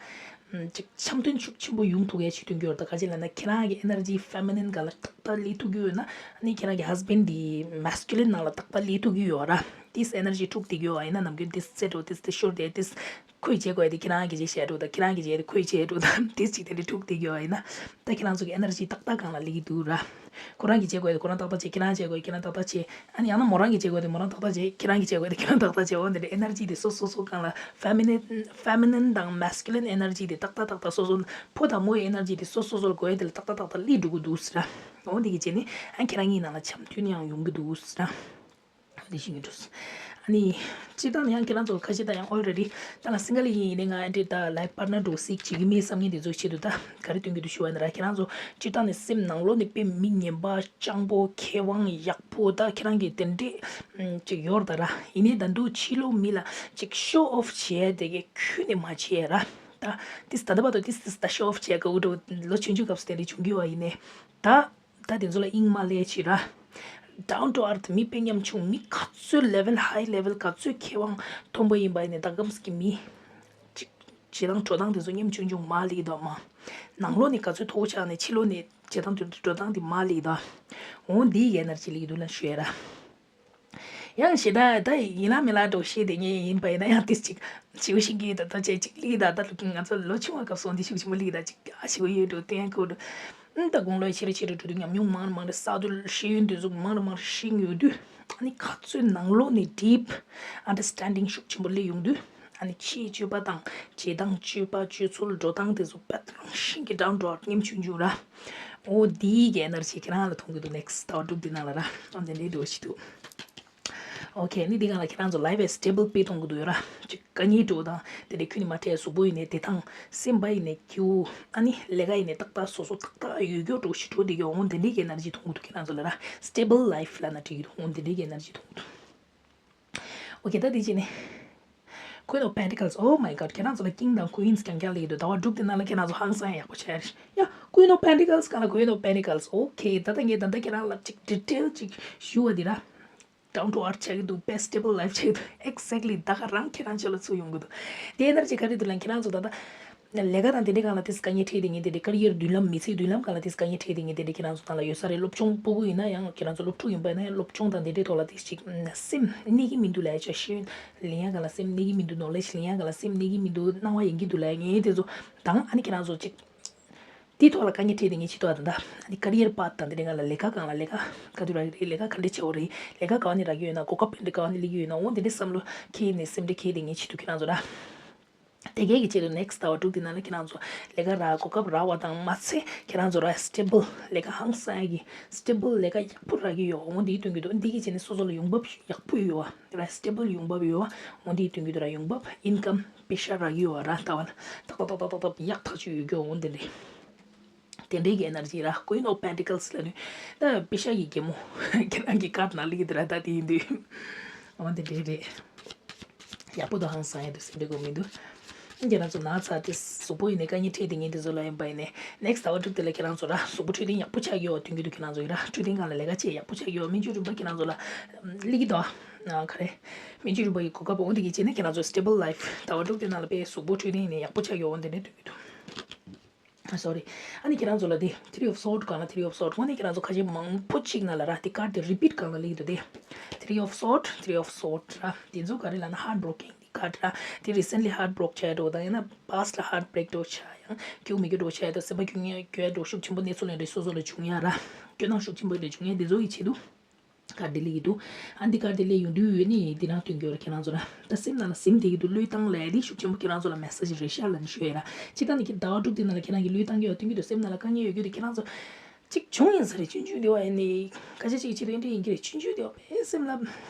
ཅིག་འཆམ་མཐུན་ཤུགས་ཆེན་པོ་ཡོང་ཐུབ་ཡས་ཅིག་སྟོན་གྱི་ཡོད་རེད། ད་ག་ཅི་ལབ་ན་ཁྱེད་རང་གི་ཨེ་ནར་ཇི་ཕེ་མི་ནིན་སྒང་ལ་ཏག་ཏག་སླེབས་ཐུབ་ཀྱི་ཡོད་ན། ཨ་ནི་ཁྱེད་རང་གི་ཧས་བྷེན་ཌི་དེ་མེ་སི་ཀུ་ལིན་ནང་ལ་ཏག་ཏག་སླེབས་ཐུབ་ཀྱི་ཡོད་ར། ཏིས་ཨེ་ནར་ཇི་འཁྲུག་བསྡད་ཀྱི་ཡོད་ཨ་ཡིན་ན། ནམ་རྒྱུན་ཏིས་རྩེ་འགྲོ་ཏིས་ཏིས་ཤོར་ཏེ་ཏིས་ཁོས་བྱེད་དགོས་དེ་ཁྱེད་རང་གིས་བྱེད་བཤད་འགྲོ་དང་། ཁྱེད་རང་གིས་བྱེད་དེ་ཁོས་བྱེད་འགྲོ་དང་། ཏིས་ཅིག་དེ་འདྲ་འཁྲུག་བསྡད་ཀྱི་ཡོད་ཨ་ཡིན་ན། ད་ཁྱེད་རང་ཚོ་གི་ཨེ་ནར་ཇི་ཏག་ཏག་སྒང་ལ་སླེབས་ཀྱི་འདུག་ར། ཁོ་རང་གིས་བྱེད་དགོས་དེ་ཁོ་རང་ཏག་ཏག་བྱེད། ཁྱེད་རང་བྱེད་དགོས་ཁྱེད་རང་ཏག་ཏག་བྱེད། ཨ་ནི་ཡང་ན་མོ་རང་གིས་བྱེད་དགོས་དེ་མོ་རང་ཏག་ཏག་བྱེད། ཁྱེད་རང་གིས་བྱེད་དགོས་དེ་ཁྱེད་རང་ཏག་ཏག་བྱེད། འོ་དེ་འདྲ་ཨེ་ནར་ཇི་དེ་སོ་སོ་སོ་སྒང་ལ་ཕེ་མི་ནིན་ཕེ་མི་ནིན་དང་མེ་སི་ཀུ་ལིན་ཨེ་ནར་ཇི་དེ་ཏག་ཏག་ཏག་ཏག་སོ་སོ། ཕོ་དང་མོའི་ཨེ་ནར་ཇི་དེ་སོ་སོ་སོ་ལ་དགོས་ཡས་དེ་ལ་ཏག་ཏག་ཏག་ཏག་སླེབས་འགྲོ་གི་འདུག་ཟེར་ར། འོ་དེ་གི་བྱས་ནས་ཨ་ཁྱེད་རང་གཉིས་ནང་ལ་འཆམ་མཐུན་ཡང་ཡོང་གི་འདུག་ཟེར་ར། འོ་དེ་ཤེས་ཀྱི་འདུག་ཨ་ནི་སྤྱིར་བཏང་ནས་ཡང་ཁྱེད་རང་ཚོ་ཁ་ཤས་ད་ཡང་ཨོལ་རེ་ཌི་ད་ལ་སིང་གལ་ཡིན་ཡིན་ནའི་ང་འདྲ་ད་ལའིཕ་པར་ཊི་ནར་འདྲ་བོ་སིག་བྱེད་ཀྱི་མེད་བསམ་མཁན་དེ་ཚོའི་ཆེད་དུ་ད་ག་རེ་སྟོན་གྱི་འདུག་ཞུ་བ་ཡིན་ན་ར། ཁྱེད་རང་ཚོ་སྤྱིར་བཏང་ནས་སེམས་ནང་ལོགས་ནས་དཔེ་མི་ངན་པ་སྤྱང་པོ་མཁས་དབང་ཡག་པོ་ད་ཁྱེད་རང་གི་དེ་འདྲས་ཅིག་ཡོད་རེད་ད་ར། ཡིན་ནའི་ད་དུང་ཕྱི་ལོགས་མི་ལ་ཅིག་ཤོ་ཨོཕ་བྱེད་ཡ་དེ་གས་ཁྱོན་ནས་མ་བྱེད་ཡ་ར། ད་ཏིས་ད་ལྟ་བར་དུ་ཏིས་ཏིས་ད་ཤོ་ཨོཕ་བྱེད་ཡ་ག་འུ་འགྲོ་ལོ་ཆུང་ཆུང་སྐབས་སུ་དེ་འདྲས་བྱུང་གི་ཡོད་པ་ཡིན་ནའི་ད། ད་དེ་ཚོ་ལ་དབྱིངས་མ་སླེབས་ཕྱིར་ར། ཌའུན་ཊུ་ཨརཐ་མི་དཔེ་ཉམ་ཆུང་མི་ག་ཚོད་ལེ་ཝལ་ཧའི་ལེ་ཝལ་ག་ཚོད་མཁས་དབང་མཐོན་པོ་ཡིན་པ་ཡིན་ནའི་ད་སྐབས་ཀྱི་མི་ཅིག་བྱེད་སྟངས་འགྲོ་སྟངས་དེ་ཚོ་ཉམ་ཆུང་ཆུང་མ་སླེབས་ཀྱི་འདུག་མ། ནང་ལོགས་ནས་ག་ཚོད་མཐོ་པོ་ཆགས་ནས་ཕྱི་ལོགས་ནས་བྱེད་སྟངས་དེ་འགྲོ་སྟངས་དེ་མ་སླེབས་ཀྱི་འདུག་འོ་འདི་ཡི་ཨེ་ནར་ཇི་སླེབས་ཀྱི་འདུག་ལབ་ཞུ་ཡ་ར། ཡང་ཞེ་དྲག་ད་ཡིན་ལ་མིན་ལ་འགྲོ་ཤེས་དེ་ངས་ཡིན་པ་ཡིན་ན་ཡང་ཏིས་ཅིག་བྱིའུ་ཤིང་གི་ད་ད་ཅེ་ཅིག་ལིག་ད་ད་ལུག་ང་ཚོ་ལོ་ཆུང་བ་སྐབས་སོང་དེ་ཤུགས་ཆེན་པོ་ལིག་ད་ཅིག་ཨ་ཞིག་ཡོད་འགྲོ་དེ་ཡང་ཁོ་འགྲོ། ཨ་ད་དགུང་ལོ་ཆེ་རུ་ཆེ་རུ་འགྲོ་དུས་ཉམས་མྱོང་མང་རུ་མང་རུ་བསགས་དུས་ཤེས་ཡོན་དེ་ཚོ་མང་རུ་མང་རུ་ཤེས་ཡོང་དུས་ཨ་ནི་ག་ཚོད་ནང་ལོགས་ནས་ཌིབ་ཨན་ཌར་སི་ཊེན་ཌིང་ཤུགས་ཆེན་པོ་སླེབས་ཡོང་དུས། ཨ་ནི་ཕྱིའི་སྤྱོད་པ་དང་བྱེད་སྟངས་སྤྱོད་པ་སྤྱོད་ཚུལ་འགྲོ་སྟངས་དེ་ཚོ་དཔེ་རང་བཞིན་གྱི་ཌའུན་ཊུ་ཨརཐ་ཉམ་ཆུང་ཆུང་ར། འོ་དེའི་གི་ཨེ་ནར་ཇི་ཁྱེད་རང་ལ་མཐོང་གི་འདུག་ནེག་སི་ཊི་ཟླ་བ་དྲུག་འདི་ནང་ལ་ར། འོ་དེ་འདྲའི་འདྲ་བོ་ཞིག་འདུག་ཨོ་ཁེ། ཨ་ནི་འདི་སྒང་ལ་ཁྱེད་རང་ཚོ་ལའིཕ་ཨེ་སི་ཊེ་བལ་དཔེ་མཐོང་གི་འདུག་ཡོད་ར། ཅིག་དཀའ་ངལ་འགྲོ་དང་དེ་འདྲའི་ཁྱོན་ནས་མ་འཕྲད་གཟུགས་པོ་ཡིན་ནའི་བདེ་ཐང་སེམས་པ་ཡིན་ནའི་སྐྱིད་པོ། ཨ་ནི་ལས་ཀ་ཡིན་ནའི་ཏག་ཏག་སོ་སོ་ཏག་ཏག་ཡོད་རྒྱུ་འདྲ་བོ་ཞིག་འགྲོ་བསྡད་ཀྱི་འོ་དེ་འདྲའི་གི་ཨེ་ནར་ཇི་མཐོང་གི་འདུག་ཁྱེད་རང་ཚོ་ལ་ར། སི་ཊེ་བལ་ལའིཕ་ལབ་ན་འགྲིག་གི་འདུག་འོ་དེ་འདྲའི་གི་ཨེ་ནར་ཇི་མཐོང་གི་འདུག་ཨོ་ཁེ། ད་དེ་བྱས་ནས། Queen of Pentacles. Oh my God. ཁྱེད་རང་ཚོ་ལ་King་དང་Queens་རྐྱང་རྐྱང་སླེབས་ཀྱི་འདུག་ཟླ་བ་དྲུག་དེ་ནང་ལ་ཁྱེད་རང་ཚོ་ཧང་སང་ཡག་པོ་ཆགས་ཡ་རེད། ཡ། Queen of Pentacles་གང་ལ་Queen of Pentacles. ཨོ་ཁེ། ད་ལྟ་ངས་ད་ལྟ་ཁྱེད་རང་ལ་ཅིག་ཌི་ཊེལ་ཅིག་ཞུ་བ་འདི་ར། Down to earth་ཆགས་ཀྱི་འདུག best stable life་ཆགས་ཀྱི་འདུག Exactly་ད་ག་རང་ཁྱེད་རང་ཚོ་ལ་ཚུར་ཡོང་གི་འདུག་དེ་ཨེ་ནར་ཇི་ག་རེ་འདུག་ལབ་ན་ཁྱེད་རང་ཚོ་ད་ལྟ། ལས་ཀ་དང་དེ་འདྲའི་སྒང་ལ་ཏིས་དཀའ་ངལ་འཕྲད་དེ་ངས་དེ་འདྲའི་ཀེ་རི་ཡར་མདུན་ལམ་མི་ཚེའི་མདུན་ལམ་སྒང་ལ་ཏིས་དཀའ་ངལ་འཕྲད་དེ་ངས་དེ་འདྲའི་ཁྱེད་རང་ཚོ་ནང་ལ་ཡོད་ས་རེད། སློབ་སྦྱོང་སྤུ་གུ་ཡིན་ན་ཡང་ཁྱེད་རང་ཚོ་སློབ་ཕྲུག་ཡིན་པ་ཡིན་ན་ཡང་སློབ་སྦྱོང་དང་དེ་འདྲའི་ཐོག་ལ་ཏིས་ཅིག་སེམས་གནས་ཀྱི་མི་འདུག་ལབ་ཡ་ཅིག་ཤེས་ཡོན་ལེན་ཡ་སྒང་ལ་སེམས་གནས་ཀྱི་མི་འདུག knowledge་ལེན་ཡ་སྒང་ལ་སེམས་གནས་ཀྱི་མི་འདུག་སྣང་བ་ཡོང་གི་འདུག་ལབ་ཡ་ངས་དེ་ཚོ་དང་ཨ་ནི་ཁྱེད་རང་ཚོ་ཅིག་དེའི་ཐོག་ལ་དཀའ་ངལ་འཕྲད་དེ་ངས་ཅི་ཐོག་ད་ལྟ་ཨ་ནི་ཀེ་རི་ཡར་པཱཐ་དང་དེ་འདྲའི་སྒང་ལ་ལས་ཀ་གང་དུ་རག་གི་རེད། ལས་ཀ་ག་འདྲ་བྱེད་དགོས་རེད། ལས་ཀ་ག་བ་ནས་རག་གི་ཡོད་ན། གོ་སྐབས་དེ་འདྲ་ག་བ་ནས་སླེབས་ཀྱི་ཡོད་ན། འོ་དེ་འདྲའི་བསམ་བློ་འཁྱེར་ནས་སེམས་ཁྲལ་འཁྱེར་དེ་ངས་བྱེད་དུས་ཁྱེད་རང་ཚོ་ར། དེ་གས་ཀྱི་ཆེད་དུ་ནེག་སི་ཟླ་བ་དྲུག་དེ་ནང་ལ་ཁྱེད་རང་ཚོ་ལས་ཀ་རག་གོ་སྐབས་རག་པ་དང་མ་ཚད་ཁྱེད་རང་ཚོ་ར་སི་ཊེ་བལ་ལས་ཀ་ཧང་སང་ཡ་གི་སི་ཊེ་བལ་ལས་ཀ་ཡག་པོ་རག་གི་ཡོད། འོ་འདིའི་དོན་གྱི་འདུག་འདི་གི་ཆེད་ནས་སོ་སོ་ལ་ཡོང་འབབ་ཡག་པོ་ཡོད་པ་ར། སི་ཊེ་བལ་ཡོང་འབབ་ཡོད་པ། འོ་འདིའི་དོན་གྱི་འདུག་ར་ཡོང་འབབ་ཨིན་ཀམ་པེ་ཤ་རག་གི་ཡོད་པ་ར། ད་བ་ལ་ཏག་ཏག་ཏག་ཏག་ཏག་ཡག་ཐག་ཆོད་ཡོད་རྒྱུ་འོ་འདི་འདྲས། དེ་འདྲའི་གི་ཨེ་ནར་ཇི་ར། Queen of Pentacles་ལབ་དུས་ད་པེ་ཤ་གི་རྒྱལ་མོ་ཁྱེད་རང་གི་ཀར་ནང་སླེབས་ཀྱི་འདུག་ར། ད་དེ་ཡིན་དུས་འོ་དེ་འདྲའི་རེད། ཡག་པོ་དང་ཧང་སང་ཡ་འདུག་སེམས་ཁྲལ་དགོས་མི་འདུག་ཁྱེད་རང་ཚོ་ན་ཚ་དེ་གཟུགས་པོ་ཡིན་ནའི་དཀའ་ངལ་འཕྲད་དེ་ངས་དེ་ཚོ་ལ་ཡིན་པ་ཡིན་ནའི་ནེག་སི་ཟླ་བ་དྲུག་དེ་ལ་ཁྱེད་རང་ཚོ་ར་གཟུགས་པོ་འཕྲོད་བསྟེན་ཡག་པོ་ཆགས་ཡོད་པ་སྟོན་གྱི་འདུག་ཁྱེད་རང་ཚོ་ཡིན་ར་འཕྲོད་བསྟེན་སྒང་ལ་ལས་ཀ་བྱེད་ཡག་པོ་ཆགས་ཡོད། སྨན་བཅོས་རིམ་པ་ཁྱེད་རང་ཚོ་ལ་སླེབས་ཀྱི་འདུག་ཨ་ག་རེ། སྨན་བཅོས་རིམ་པ་ཡི་གོ་སྐབས་འོ་དེ་གི་བྱས་ནས་ཁྱེད་རང་ཚོ་སི་ཊེ་བལ་ལའིཕ་ཟླ་བ་དྲུག་དེ་ནང་ལ་དཔེ་གཟུགས་པོ་འཕྲོད་བསྟེན་ཡིན་ནའི་ཡག་པོ་ཆགས་ཡོད་འོ་དེ་འདྲ་སྟོན་གྱི་འདུག་ཨ་སོ་རི། ཨ་ནི་ཁྱེད་རང་ཚོ་ལ་དེ་Three of Sword་གང་ལ་Three of Sword་དངོས་གནས་ཁྱེད་རང་ཚོ་ཁ་ཤས་མང་པོ་གཅིག་ན་ལ་ར་དེ་ཀར་དེ་རི་པིཊ་གང་ལ་སླེབས་འདུག་དེ། Three of Sword, Three of Sword་ར། དེ་ཚོ་ག་རེ་ལབ་ན་ཧརཊ་བྷོ་རོ་ཀིང་དེ་ཀར་ར། དེ་རི་སེན་ལི་ཧརཊ་བྷོ་རོག་བྱས་འགྲོ་དང་ཡང་ན་པཱསཊ་ལ་ཧརཊ་བྷེ་རེག་འགྲོ་ཆ་ཡང་སྐྱིད་མི་སྐྱིད་འགྲོ་ཆ་ཡང་ད་སེམས་པ་སྐྱོ་ངེས་སྐྱོ་ཡ་འགྲོ་ཤུགས་ཆེན་པོ་གནས་ཚུལ་ལ་འདྲ་སོ་སོ་ལ་བྱུང་ཡ་ར། སྐྱོ་སྣང་ཤུགས་ཆེན་པོ་འདྲ་བྱུང་ཡ་དེ་ཚོ་ཡི་ཆེད་དུ། ཀར་དེ་སླེབས་ཀྱི་འདུག་ཨ་འདི་ཀར་དེ་སླེབས་ཡོང་དུས་ནི་འདི་རང་སྟོན་གྱི་ཡོད་རེད་ཁྱེད་རང་ཚོ་ལ། ད་སེམས་ནང་ལ་ཟིན་བསྡད་ཀྱི་འདུག་བློས་བཏང་ལས་འདི་ཤུགས་ཆེན་པོ་ཁྱེད་རང་ཚོ་ལ་མེ་སེ་ཇི་རེད་ཤག་ལབ་ནས་ཞུ་ཡ་ར། སྤྱིར་བཏང་ནི་ཁྱེད་ཟླ་བ་དྲུག་དེ་ནང་ལ་ཁྱེད་རང་གི་བློས་བཏང་གི་ཡོད་སྟོན་གྱི་འདུག་སེམས་ནང་ལ་དཀའ་ངལ་ཡོད་རྒྱུ་དེ་ཁྱེད་རང་ཚོ་གཅིག་བྱུང་ཡིན་ས་རེད། ཆུང་ཆུང་དེ་བ་ཡིན་ནི་ཁ་ཤས་ཅིག་གི་ཆེད་དུ་འདི་འདྲ་ཡིན་གྱི་རེད། ཆུང་ཆུང་དེ་བ་དཔེ་སེམས་ལ་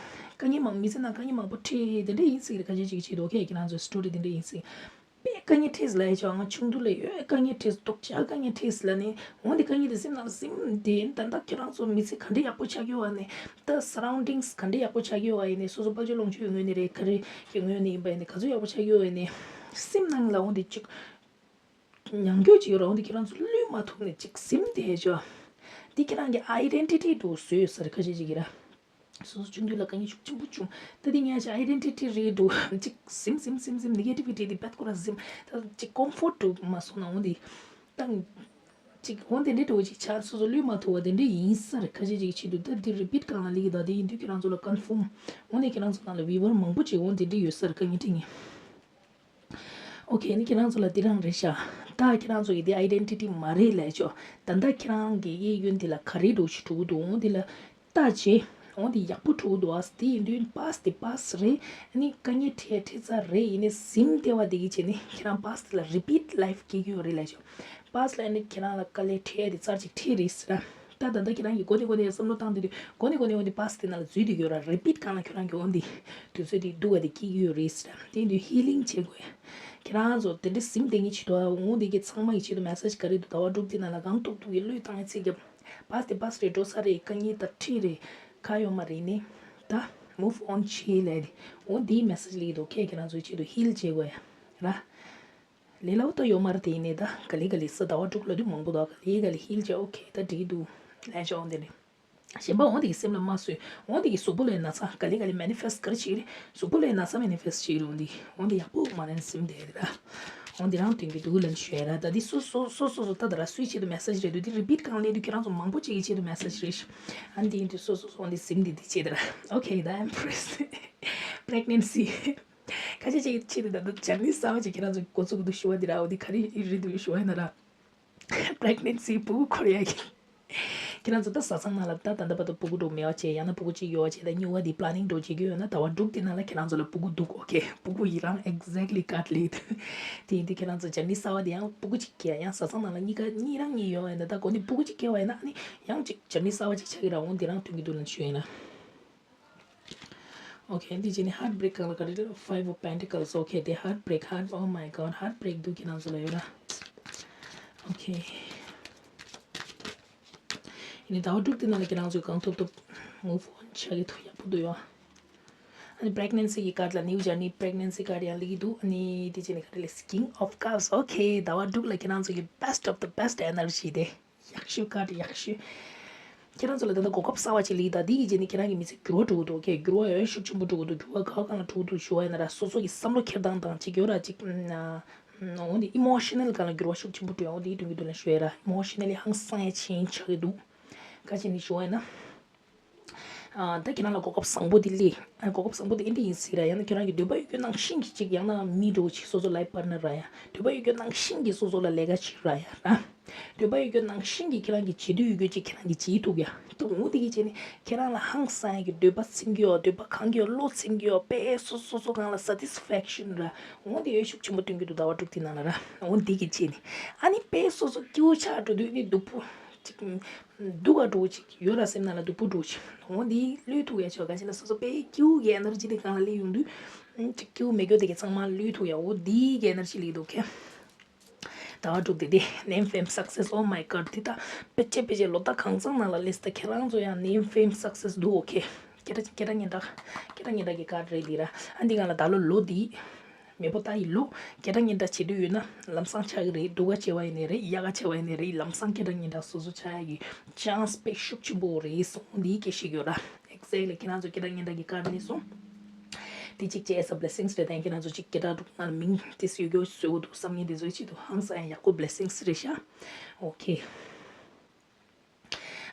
དཀའ་ངལ་མང་མི་ཚེ་ནང་དཀའ་ངལ་མང་པོ་འཕྲད་དེ་འདྲ་ཡིན་སྲིད་ཀྱི་རེད། ཁ་ཤས་ཅིག་གི་ཆེད་དུ་ཨོ་ཁེ་ཁྱེད་རང་ཚོ་སི་ཊོ་རི་དེ་འདྲ་ཡིན་སྲིད། དཔེ་དཀའ་ངལ་འཕྲད་ཟེར་ལབ་ཡ་ཆོག་ང་ཆུང་དུས་ལ་ཡོད་དཀའ་ངལ་འཕྲད་སྡུག་ཅག་དཀའ་ངལ་འཕྲད་ཟེར་ལབ་ནས་འོ་འདི་དཀའ་ངལ་དེ་སེམས་ནང་ལ་ཟིན་དེ་ད་ལྟ་ཁྱེད་རང་ཚོ་མི་ཚེ་ག་འདྲ་ཡག་པོ་ཆགས་ཀྱི་ཡོད་པ་ནས་ད་སརའུན་ཌིང་སི་ག་འདྲ་ཡག་པོ་ཆགས་ཀྱི་ཡོད་པ་ཡིན་ནས་སོ་སོ་དཔལ་འབྱོར་ལོངས་སྤྱོད་ངོས་ནས་རེད་ག་རེ་གི་ངོས་ནས་ཡིན་པ་ཡིན་ནས་ག་ཚོད་ཡག་པོ་ཆགས་ཀྱི་ཡོད་པ་ཡིན་ནས་སེམས་ནང་ལ་འོ་འདི་ཅིག་མྱང་སྐྱོ་ཅིག་ཡོད་ར། འོ་འདི་ཁྱེད་རང་ཚོ་བློས་མ་ཐུབ་ནས་ཅིག་ཟིན་དེ་ཆོག་འདི་ཁྱེད་རང་གི་ཨའི་ཌེན་ཊི་ཊི་འདྲ་བོ་བཟོས་ཡོད་ས་རེད་ཁ་ཤས་ཅིག་གིས་ར། སོ་སོ་ཆུང་དུས་ལ་དཀའ་ངལ་ཤུགས་ཆེན་པོ་བྱུང་། ད་དེ་ངས་ཨའི་ཌེན་ཊི་ཊི་རེད་འདུག་ཅིག་ཟིམ་ཟིམ་ཟིམ་ཟིམ་ནེ་གེ་ཊི་བི་ཊི་དེ་བད་ཁོ་ར་ཟིམ། ད་ཅིག་ཀོམ་ཕོར་ཊི་མ་སོང་ན་འོ་དེ་ད་ཅིག་འོ་དེ་འདྲའི་འགྲོ་ཅིག་ཆགས། སོ་སོ་ལུས་མ་ཐུབ་པ་དེ་འདྲ་ཡིན་ས་རེད། ཁ་ཤས་ཅིག་ཆེད་དུ་ད་དེ་རི་པིཊ་གང་ལ་ལེགས་ད་དེ་ཡིན་དུས་ཁྱེད་རང་ཚོ་ལ་ཀོན་ཕོམ་འོ་ནས་ཁྱེད་རང་ཚོ་ནང་ལ་བི་ཝར་མང་པོ་ཅིག་འོ་དེ་འདྲ་ཡོད་ས་རེད། དཀའ་ངལ་འཕྲད་ངེས། ཨོ་ཁེ། ནི་ཁྱེད་རང་ཚོ་ལ་འདི་རང་རེད་ཤག་ད་ཁྱེད་རང་ཚོ་ཡི་དེ་ཨའི་ཌེན་ཊི་ཊི་མ་རེད་ལས་ཆོག་ད་ལྟ་ཁྱེད་རང་གི་གཡས་གཡོན་འདི་ལ་ག་རེ་འགྲོ་ཞིག་འགྲོ་གི་འདུག་འོ་འདི་ལ་ལྟ་བྱེད། འོ་འདི་ཡག་པོ་འགྲོ་གི་འདུག་ཨ་དེ་ཡིན་དུས་པཱ་སི་དེ་པཱ་སི་རེད། ནི་དཀའ་ངལ་འཕྲད་འཕྲད་ཚར་རེད། ཡིན་ནི་ཟིམ་བདེ་བ་དེ་གི་བྱས་ནི་ཁྱེད་རང་པཱ་སི་དེ་ལ་རི་པིཊ་ལའིཕ་སྐྱེལ་གི་ཡོད་རེད་ལས་ཆོག་པཱ་སི་ལ་ནི་ཁྱེད་རང་ལ་དཀའ་ལས་འཕྲད་དེ་ཚར་ཅིག་འཕྲད་རེད་ཟེར། ད་ད་ལྟ་ཁྱེད་རང་གིས་གོ་ནས་གོ་ནས་བསམ་བློ་བཏང་དེ་དུས་གོ་ནས་གོ་ནས་འོ་འདི་པཱ་སི་དེ་ནང་ལ་འཛུལ་དུ་ཡོད་ར། རི་པིཊ་གང་ལ་ཁྱོད་རང་གིས་འོ་འདི་དུས་ཚོད་དེ་སྡུག་ག་དེ་སྐྱེལ་གི་ཡོད་རེད་ཟེར། དེ་དུས་ཧི་ལིང་བྱེད་དགོས། ཁྱེད་རང་ཚོ་དེ་འདྲ་ཟིམ་དེ་ངའི་ཆེད་དུ་ཨ་འོ་འདི་གི་ཚང་མ་ཡི་ཆེད་དུ་མེ་སེ་ཇི་ག་རེ་འདུག་ཟླ་བ་དྲུག་དེ་ནང་ལ་གང་ཐུབ་ཐུབ་ཀྱི་བློས་བཏང་ཡ་ཚིག་རྒྱབ། པཱ་སི་དེ་པཱ་སི་རེད། འགྲོ་ས་རེད། དཀའ་ངལ་ད་འཕྲད་རེད། ཁ་ཡོད་མ་རེད་ནི། ད་མུབ་ཨོན་བྱེད་ལས་དེ་འོ་འདིའི་མེ་སེ་ཇི་ལེགས་འདུག་ཁྱེད་ཁྱེད་རང་ཚོའི་ཆེད་དུ་ཧིལ་བྱེད་དགོས་ཡ་ར། ལས་སླ་པོ་ད་ཡོད་མ་རེད། དེ་ཡིན་ནའི་ད་ག་ལེ་ག་ལེ་ས་ཟླ་བ་དྲུག་ལ་དུས་མང་པོ་འདུག་ག་ལེ་ག་ལེ་ཧིལ་བྱས། ཨོ་ཁེ། ད་འགྲིག་འདུག་ལས་ཆོག་འདི་ནི། གཞན་པ་འོ་འདི་གི་སེམས་ལ་མ་བཟོད། འོ་འདི་གི་གཟུགས་པོ་ལ་ན་ཚ་ག་ལེ་ག་ལེ་མེ་ནི་ཕེ་སི་ག་རེ་བྱེད་རེད། གཟུགས་པོ་ལ་ན་ཚ་མེ་ནི་ཕེ་སི་བྱེད་རེད། འོ་འདི་འོ་འདི་ཡག་པོ་མ་ནན་སིམ་དེ་རེད་ར། འོ་འདི་རང་དོན་གྱི་འདུག་ལན་ཞུ་ཡ་ར། ད་འདི་སོ་སོ་སོ་སོ་སོ་ད་ད་ར་སུའི་ཆེད་དུ་མེ་སེ་ཇི་རེད་འདུག་འདི་རི་པིཊ་གང་ལས་འདུག་ཁྱེད་རང་ཚོ་མང་པོ་ཅིག་གི་ཆེད་དུ་མེ་སེ་ཇི་རེད། ཨ་འདི་ཡིན་དུས་སོ་སོ་སོ་འོ་འདི་སིམ་འདི་འདི་བྱེད་དེ་ར། ཨོ་ཁེ། ད་ཨེམ་པི་རེ་སི་པི་རེག་ནན་སི། ཁ་ཤས་ཅིག་ཆེད་དུ་ད་དུང་ཇར་ནི་གསར་པ་ཅིག་ཁྱེད་རང་ཚོ་འགོ་ཚུགས་འདུག་ཞུ་བ་འདི་ར། འོ་འདི་ག་རེ་རེད་འདུག་ཞུ་བ་ཡིན་ན་ར། པི་རེག་ནན་སི་ཕྲུ་གུ་འཁོར་ཡ་གི། ཁྱེད་རང་ཚོ་ད་བཟའ་ཚང་ནང་ལ་ད་ད་ལྟ་བར་དུ་ཕྲུ་གུ་འགྲོ་མེད་པ་བྱས། ཡང་ན་ཕྲུ་གུ་གཅིག་ཡོད་པ་བྱས། ད་སྨྱུ་གུ་འདི་པི་ལེ་ནིང་འགྲོ་བྱེད་ཀྱི་ཡོད་ན་ཟླ་བ་དྲུག་དེ་ནང་ལ་ཁྱེད་རང་ཚོ་ལ་ཕྲུ་གུ་འདུག་ཨོ་ཁེ། ཕྲུ་གུ་ཡི་རང་ཨེག་ཛེག་ལི་ཀ་ཌི་ལེགས་འདུག་དེ་ཡིན་དུས་ཁྱེད་རང་ཚོ་ཇར་ནི་གསར་པ་དེ་ཡང་ཕྲུ་གུ་གཅིག་སྐྱེ་ཡང་བཟའ་ཚང་ནང་ལ་གཉིས་ཀ་གཉིས་རང་གཉིས་ཡོད་པ་ཡིན་ན། ད་གོ་ནི་ཕྲུ་གུ་གཅིག་སྐྱེ་བ་ཡིན་ན་ཨ་ནི་ཡང་གཅིག་ཇར་ནི་གསར་པ་གཅིག་ཆགས་ཀྱི་ར། འོ་འདི་རང་དོན་གྱི་འདུག་ལན་ཞུ་ཡིན་ན། ཨོ་ཁེ། འདི་བྱས་ནས་ཧརཊ་བྷི་རེག་གང་ལ་ག་རེ་རེད། Five of Pentacles. ཨོ་ཁེ། དེ་ཧརཊ་བྷི་རེག་ཧརཊ། Oh my God. ཧརཊ་བྷི་རེག་འདུག་ཁྱེད་རང་ཚོ་ལ་ཡོད་ར། ཨོ་ཁེ། ཡིན་ནའི་ཟླ་བ་དྲུག་དེ་ནང་ལ་ཁྱེད་རང་ཚོས་གང་ཐུབ་ཐུབ་མུབ་ཨོན་བྱ་གི་འདུག་ཡག་པོ་འདུག་ཡོད། ཨ་ནི་པི་རེག་ནན་སི་གི་ཀ་ཌི་ལ་ནིའུ་ཇར་ནི་པི་རེག་ནན་སི་ཀ་ཌི་ཡང་ལེགས་འདུག་ཨ་ནི་དེ་བྱས་ནས་ག་རེ་ལས། King of Cups. ཨོ་ཁེ། ཟླ་བ་དྲུག་ལ་ཁྱེད་རང་ཚོ་གི་best of the best energy དེ། ཡག་ཤོས་ཀ་ཌི་ཡག་ཤོས། ཁྱེད་རང་ཚོ་ལ་ད་ལྟ་གོ་སྐབས་གསར་པ་ཅིག་ལེགས་ད། འདི་ཡི་རྗེས་ནས་ཁྱེད་རང་གི་མི་ཚེ་འགྱུར་བ་འགྲོ་གི་འདུག་ཁེ། འགྱུར་བ་ཡོད་ཤུགས་ཆེན་པོ་འགྲོ་གི་འདུག་འགྱུར་བ་ག་གང་ལ་འགྲོ་གི་འདུག་ཞུ་བ་ཡིན་ན་ར། སོ་སོ་གི་བསམ་བློ་འཁྱེར་སྟངས་དང་ཅིག་ཡོད་ར། ཅིག་འོ་འདི་ཨི་མོ་ཤི་ནལ་གང་ལ་འགྱུར་བ་ཤུགས་ཆེན་པོ་འགྲོ་ཡ། འོ་འདི་དོན་གྱི་དོན་ལ་ཞུ་ཡ་ར། ཨི་མོ་ཤི་ནལ་ལི་ཧང་སང་ཡ་ཆེན་ཆགས་ཀྱི་འདུག་ག་ཅི་ནི་ཞུ་བ་ཡིན་ན། ཨ། ད་ཁྱེད་རང་ལ་གོ་སྐབས་བཟང་པོ་འདི་སླེབས། ཨ། གོ་སྐབས་བཟང་པོ་འདི་ཨེ་འདྲ་ཡིན་སྲིད་ར། ཡང་ན་ཁྱེད་རང་གི་འདོད་པ་ཡོད་རྒྱུ་ནང་བཞིན་གྱི་ཅིག་ཡང་ན་མི་འདྲ་བོ་ཅིག་སོ་སོ་ལའིཕ་པར་ཊི་ནར་རག་ཡ། འདོད་པ་ཡོད་རྒྱུ་ནང་བཞིན་གྱི་སོ་སོ་ལ་ལས་ཀ་བྱེད་རག་ཡ་ར། འདོད་པ་ཡོད་རྒྱུ་ནང་བཞིན་གྱི་ཁྱེད་རང་གི་བྱེད་འདོད་ཡོད་རྒྱུ་ཅིག་ཁྱེད་རང་གིས་བྱེད་ཐུབ་ཡ། ད་འོ་དེ་གི་བྱས་ནས་ཁྱེད་རང་ལ་ཧང་སང་ཡ་གི་འདོད་པ་ཚིམ་གྱི་ཡོད། འདོད་པ་ཁེངས་ཀྱི་ཡོད། བློ་ཚིམ་གྱི་ཡོད། དཔེ་སོ་སོ་སོ་སྒང་ལ་སེ་ཊི་སི་ཕེག་ཤན་ར། འོ་དེ་ཡོད་ཤུགས་ཆེན་པོ་སྟོན་གྱི་འདུག་ཟླ་བ་དྲུག་དེ་ནང་ལ་ར། འོ་དེ་གི་བྱས་ནས་ཨ་ནི་དཔེ་སོ་སོ་སྐྱིད་པོ་ཆགས་འགྲོ་དུས་ནི་སྡུག་པོ་ཅིག་སྡུག་ག་འགྲོ་ཅིག་ཡོད་ར། སེམས་ནང་ལ་སྡུག་པོ་འགྲོ་ཅིག་འོ་འདི་བློས་ཐུག་ཡ་ཆོག་ག་ཅི་ལ་སོ་སོ་དཔེ་སྐྱིད་པོ་གི་ཨེ་ནར་ཇི་དེ་སྒང་ལ་སླེབས་ཡོང་དུས་ཅིག་སྐྱིད་པོ་མེད་རྒྱུ་དེ་གི་ཚང་མ་བློས་ཐུག་ཡ། འོ་འདི་གི་ཨེ་ནར་ཇི་སླེབས་འདུག་ཁེ། ཟླ་བ་དྲུག་དེ་དེ་name fame success. Oh my God. དེ་ད་ཕལ་ཆེར་ཕལ་ཆེར་ལོ་ཟླ་གང་ཚང་ནང་ལ་སླེབས་ད་ཁྱེད་རང་ཚོ་ཡང་name fame success འདུག་ཨོ་ཁེ། སྐད་གྲགས་སྐད་གྲགས་སྙན་གྲགས་སྐད་གྲགས་སྙན་གྲགས་ཀྱི་ཀ་རེད་འདི་ར། ཨ་འདི་སྒང་ལ་ད་ལོ་ལོ་འདི། མེས་པོ་ཏཱ་ཡི་ལོ། སྐད་གྲགས་སྙན་གྲགས་བྱེད་འདོད་ཡོད་ན་ལམ་སང་ཆགས་ཀྱི་རེད། སྡུག་ག་བྱས་པ་ཡིན་ནའི་རེད། ཡག་ག་བྱས་པ་ཡིན་ནའི་རེད། ལམ་སང་སྐད་གྲགས་སྙན་གྲགས་སོ་སོ་ཆགས་ཡག་གི་chance དཔེ་ཤུགས་ཆེན་པོ་རེད་སོང་འདིའི་སྐད་ཤེས་ཡོད་ར། Exactly. ཁྱེད་རང་ཚོ་སྐད་གྲགས་སྙན་གྲགས་ཀྱི་ཀ་རེད་སོང་། དེ་གཅིག་བྱས་as a blessings རེད། དེ་ཁྱེད་རང་ཚོ་གཅིག་སྐད་གྲགས་འདུག་ང་ལ་མིང་དེ་སུས་ཡོད་བཟོས་འདུག་བསམ་མཁན་དེ་ཚོའི་ཆེད་དུ་ཧང་སང་ཡག་པོ་blessings རེད་ཤག་ཨོ་ཁེ།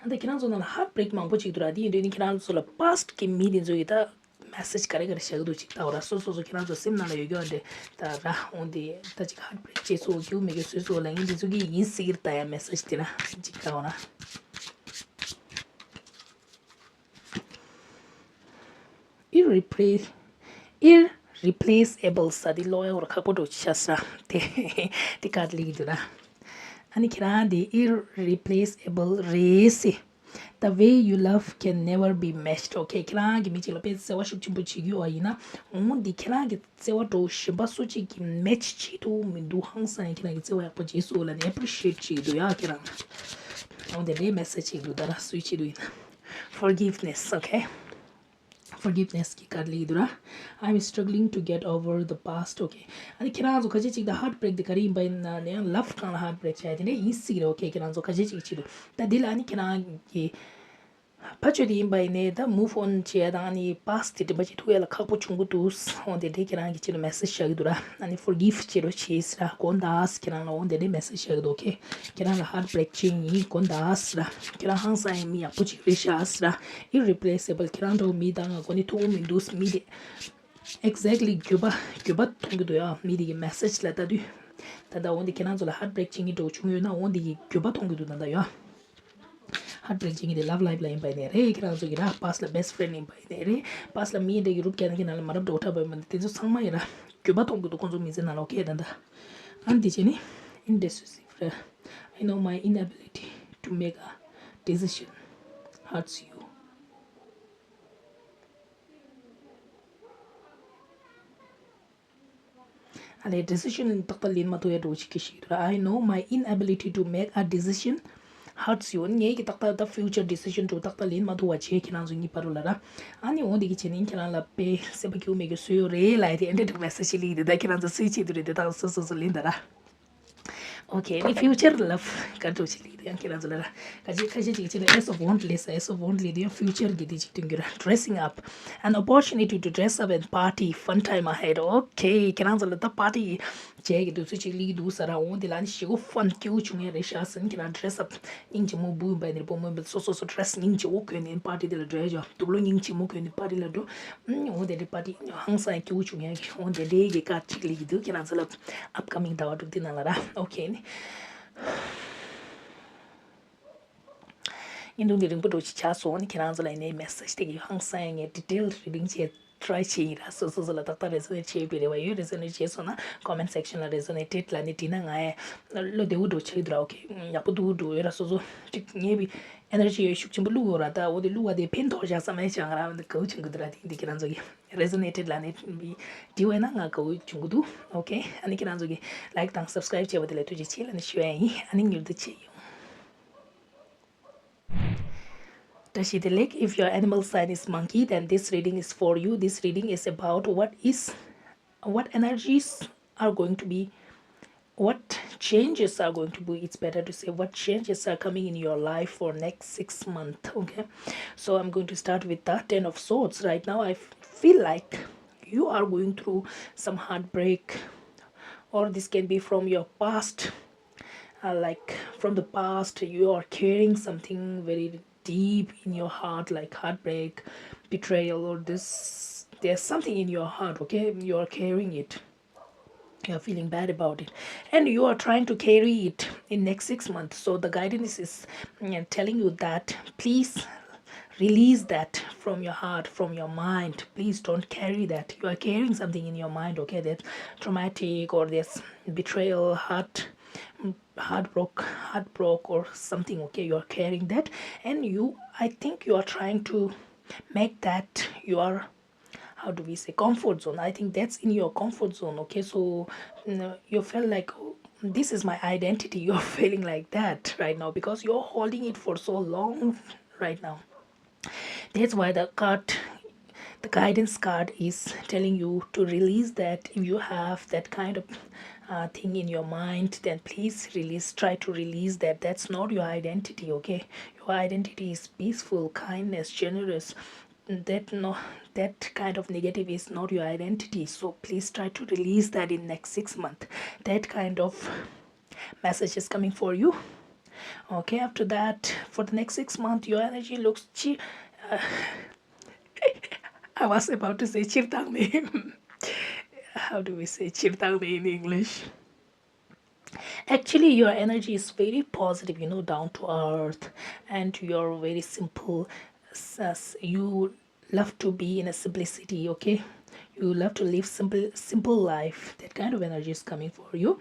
ཨ་ད་ཁྱེད་རང་ཚོ་ནང་ལ་heartbreak མང་པོ་ཅིག་འདུག་ར། དེ་ཡིན་དུས་ནི་ཁྱེད་རང་ཚོ་ལ་past གི་མི་དེ་ཚོ་ཡི་ད་message ག་རེ་ག་རེ་བཞག་གི་འདུག་ཅིག་ལྟ་བ་ར། སོ་སོ་སོ་ཁྱེད་རང་ཚོ་སེམས་ནང་ལ་ཡོད་རྒྱུ་འདྲ་ད་ར་འོང་དེ་ད་ཅིག་heartbreak བྱས་སོ་སྐྱིད་པོ་མེད་རྒྱུ་བཟོས་སོ་ལབ་མཁན་དེ་ཚོ་གི་ཡིན་སྲིད་ཀྱི་རེད་ད་ཡ་message དེ་ར་ཅིག་ལྟ་བ་ར། Irrepla- irreplaceable ཟེར་དེ་ཀློག་ཡ་འོ་ར་ཁག་པོ་འགྲོ་ཆ་ས་དེ་དེ་ག་ལེགས་འདུག་ར། ཨ་ནི་ཁྱེད་རང་དེ་irreplaceable རེད་སི། The way you love can never be matched. Okay. ཁྱེད་རང་གི་མི་གཅིག་ལ་དཔེ་བརྩེ་བ་ཤུགས་ཆེན་པོ་བྱེད་ཀྱི་ཡོད་པ་ཡིན་ན་འོ་འདི་ཁྱེད་རང་གི་བརྩེ་བ་འགྲོ་གཞན་པ་སུ་གཅིག་གིས་match བྱེད་ཐུབ་མི་འདུག་ཧང་སང་ཡ་ཁྱེད་རང་གི་བརྩེ་བ་ཡག་པོ་བྱེད་སོང་ལབ་ནས་appreciate བྱེད་ཀྱི་འདུག་ཡ་ཁྱེད་རང་། འོ་དེ་འདྲའི་message བྱེད་ཀྱི་འདུག་ད་ར་སུའི་ཆེད་དུ་ཡིན་ན། Forgiveness, okay? Forgiveness གི་ཀ་རེ་ལེགས་འདུག་ར། I'm struggling to get over the past, okay? ཨ་ནི་ཁྱེད་རང་ཚོ་ཁ་ཤས་ཅིག་ད་heartbreak དེ་ག་རེ་ཡིན་པ་ཡིན་ན་ནི་ཡང་love གང་ལ་heartbreak བྱ་ཡ་དེ་འདྲ་ཡིན་སྲིད་ཀྱི་རེད། Okay. ཁྱེད་རང་ཚོ་ཁ་ཤས་ཅིག་ཆེད་དུ་ད་འདི་ལ་ཨ་ནི་ཁྱེད་རང་གི་ཕ་ཆོས་དེ་ཡིན་པ་ཡིན་ནའི་ད་move on བྱེད་ཡ་དང་ཨ་ནི་past དེ་དྲན་པ་བྱེད་ཐུབ་ཡ་ལ་ཁག་པོ་བྱུང་གི་འདུག་འོ་དེ་འདྲའི་ཁྱེད་རང་གི་ཆེད་དུ་message བཞག་གི་འདུག་ར། ཨ་ནི་forgive བྱེད་རོགས་བྱེད་ཟེར་ར། དགོངས་དག་ཟེར། ཁྱེད་རང་ལ་འོ་དེ་འདྲའི་message བཞག་གི་འདུག་ཨོ་ཁེ། ཁྱེད་རང་ལ་heartbreak བྱེད་ཡིན། དགོངས་དག་ཟེར་ར། ཁྱེད་རང་ཧང་སང་ཡ་མི་ཡག་པོ་ཅིག་རེད་ཤག་ཟེར་ར། Irreplaceable ཁྱེད་རང་འདྲ་བོ་མི་དང་ང་གོ་ནི་ཐུག་གི་མི་འདུག་མི་དེ། Exactly འགྱོད་པ་འགྱོད་པ་མཐོང་གི་འདུག་ཡ། མི་དེ་གི་message ལ་ལྟ་དུས། ད་ལྟ་འོ་འདི་ཁྱེད་རང་ཚོ་ལ་heartbreak བྱེད་མཁན་འདྲ་བོ་བྱུང་ཡོད་ན་འོ་འདི་གི་འགྱོད་པ་མཐོང་གི་འདུག་ད་ལྟ་ཡ། Heartbreak བྱེད་མཁན་དེ་love life ལ་ཡིན་པ་ཡིན་ནའི་རེད། ཁྱེད་རང་ཚོ་གི་ར་past ལ་best friend ཡིན་པ་ཡིན་ནའི་རེད། past ལ་མི་འདྲ་གི་རུབ་རྒྱག་ན་ཁྱེད་རང་ལ་མ་རབས་འགྲོ་འཁྲབ་པ་ཡིན་པ་འདི་དེ་ཚོ་ཚང་མ་ཡིན་ར། འགྱོད་པ་མཐོང་གི་འདུག་ཁོང་ཚོ་མི་ཚེ་ནང་ལ། ཨོ་ཁེ། ད་ལྟ་ཨ་ནི་འདི་བྱས་ནི། Indecisive ར། I know my inability to make a decision hurts you. ཨ་ལས་decision ཏག་ཏག་ལེན་མ་ཐུབ་ཡ་འདྲ་བོ་ཞིག་གི་ཞིག་ར། I know my inability to make a decision hurts you. ངའི་གི་ཏག་ཏག་ད་future decision འདྲ་བོ་ཏག་ཏག་ལེན་མ་ཐུབ་པ་བྱས་ཁྱེད་རང་ཚོ་གཉིས་བར་ལ་ར། ཨ་ནི་འོ་འདི་གི་བྱས་ནི་ཁྱེད་རང་ལ་དཔེ་སེམས་པ་སྐྱིད་པོ་མེད་གི་བཟོས་ཡོད་རེད་ལབ་ཡ་དེ་འདྲ་འདྲ་message ཞིག་སླེབས་ཀྱི་འདུག་ད་ཁྱེད་རང་ཚོ་སུས་བྱེད་དུ་རེད་དེ་ད་སོ་སོ་སོ་ལེན་ད་ར། Okay, ཨ་ནི་future love ག་འདྲ་ཞིག་ལེགས་འདུག་ཡང་ཁྱེད་རང་ཚོ་ལ་ར། ཁ་ཅིག་ཁ་ཤས་ཅིག་ཅིག་ལ་Ace of Wand ལེགས་ས། Ace of Wand ལེགས་འདུག་ཡང་future གི་དེ་ཅིག་སྟོན་གྱི་ར། Dressing up, an opportunity to dress up and party, fun time ahead. Okay, ཁྱེད་རང་ཚོ་ལ་ད་party བྱས་ཀྱི་དུས་ཚོད་ཅིག་ལེགས་འདུག་ས་ར། འོ་འདི་ལ་ནི་ཞེ་པོ་fun སྐྱིད་པོ་བྱུང་ཡ་རེད་ཤག་ཟེར། ཁྱེད་རང་dress up སྙིང་རྗེ་མོ། བུ་ཡིན་པ་ནི་བུ་མོ་ཡིན་པ་སོ་སོ་སོ་dress སྙིང་རྗེ་པོ་གོན་ནས་party དེ་ལ་འགྲོ་ཡ་ཅོ། དུག་ལོག་སྙིང་རྗེ་མོ་གོན་ནས་party ལ་འགྲོ། ཨུམ། འོ་དེ་འདྲའི་party ཧང་སང་སྐྱིད་པོ་བྱུང་ཡ་གི་འོ་དེ་འདྲའི་གི་card ཅིག་ལེགས་ཀྱི་འདུག་ཁྱེད་རང་ཚོ་ལ་upcoming ཟླ་བ་དྲུག་དེ་ནང་ལ་ར། Okay ནི། བརྙན་ཐུང་འདི་རིང་པོ་འདྲ་ཅིག་ཆགས་སོང་། ནི་ཁྱེད་རང་ཚོ་ལ་ཡིན་ནའི་message དེ་གི་ཧང་སང་ཡ་ངས་detail reading བྱས་try བྱས་ཡིན་ར། སོ་སོ་སོ་ལ་ཏག་ཏག་resonate བྱས་པའི་རེ་བ་ཡོད། resonate བྱས་སོང་ན་comment section ལ་resonated ལབ་ནས་བྲིས་ན་ང་ཡ་བློ་བདེ་པོ་འདྲ་ཆགས་ཀྱི་འདུག་ར། Okay ཡག་པོ་འདུག་འདུག་ཡོད་ར། སོ་སོ་ཅིག་ངའི་བི་energy ཡོད་ཤུགས་ཆེན་པོ་བླུག་ཡོད་ར། ད་འོ་དེ་བླུག་པ་དེ་ཕན་ཐོགས་བཞག་བསམ་ཡ་ཆགས་ང་རང་དགའ་པོ་བྱུང་གི་འདུག་ར། དེ་འདི་ཁྱེད་རང་ཚོ་གི་resonated ལབ་ནས་བྲིས་པ་ཡིན་ན་ང་དགའ་པོ་བྱུང་གི་འདུག Okay ཨ་ནི་ཁྱེད་རང་ཚོ་གི་like དང་subscribe བྱས་པ་དེ་ལ་ཐུགས་རྗེ་ཆེ་ལབ་ནས་ཞུ་ཡ་ཡིན། ཨ་ནི་མྱུར་དུ་མཇལ་ཡོང་། བཀྲ་ཤིས་བདེ་ལེགས། If your animal sign is monkey, then this reading is for you. This reading is about what is, what energies are going to be, what changes are going to be. It's better to say what changes are coming in your life for next six months. Okay, so I'm going to start with the Ten of Swords. Right now, I f- feel like you are going through some heartbreak, or this can be from your past, uh, like from the past you are carrying something very deep in your heart, like heartbreak, betrayal, or this, there's something in your heart, okay? You are carrying it, you're feeling bad about it, and you are trying to carry it in next six months. So the guidance is, mm, telling you that please release that from your heart, from your mind. Please don't carry that. You are carrying something in your mind, okay? That's traumatic, or there's betrayal, heart, heartbroke, heartbroke or something, okay? You are carrying that, and you, I think you are trying to make that your, how do we say, comfort zone. I think that's in your comfort zone, okay? So, mm, you feel like, "Oh, this is my identity." You're feeling like that right now because you're holding it for so long right now. That's why the card, the guidance card is telling you to release that. If you have that kind of, uh, thing in your mind, then please release, try to release that. That's not your identity, okay? Your identity is peaceful, kindness, generous. That, no, that kind of negative is not your identity. So please try to release that in next six months. That kind of message is coming for you. Okay, after that, for the next six months, your energy looks chi-, uh, I was about to say ཕྱིར་བཏང་ནས. How do we say ཕྱིར་བཏང་ནས in English? Actually, your energy is very positive, you know, down to earth, and you're very simple. S- You love to be in a simplicity, okay? You love to live simple, simple life. That kind of energy is coming for you.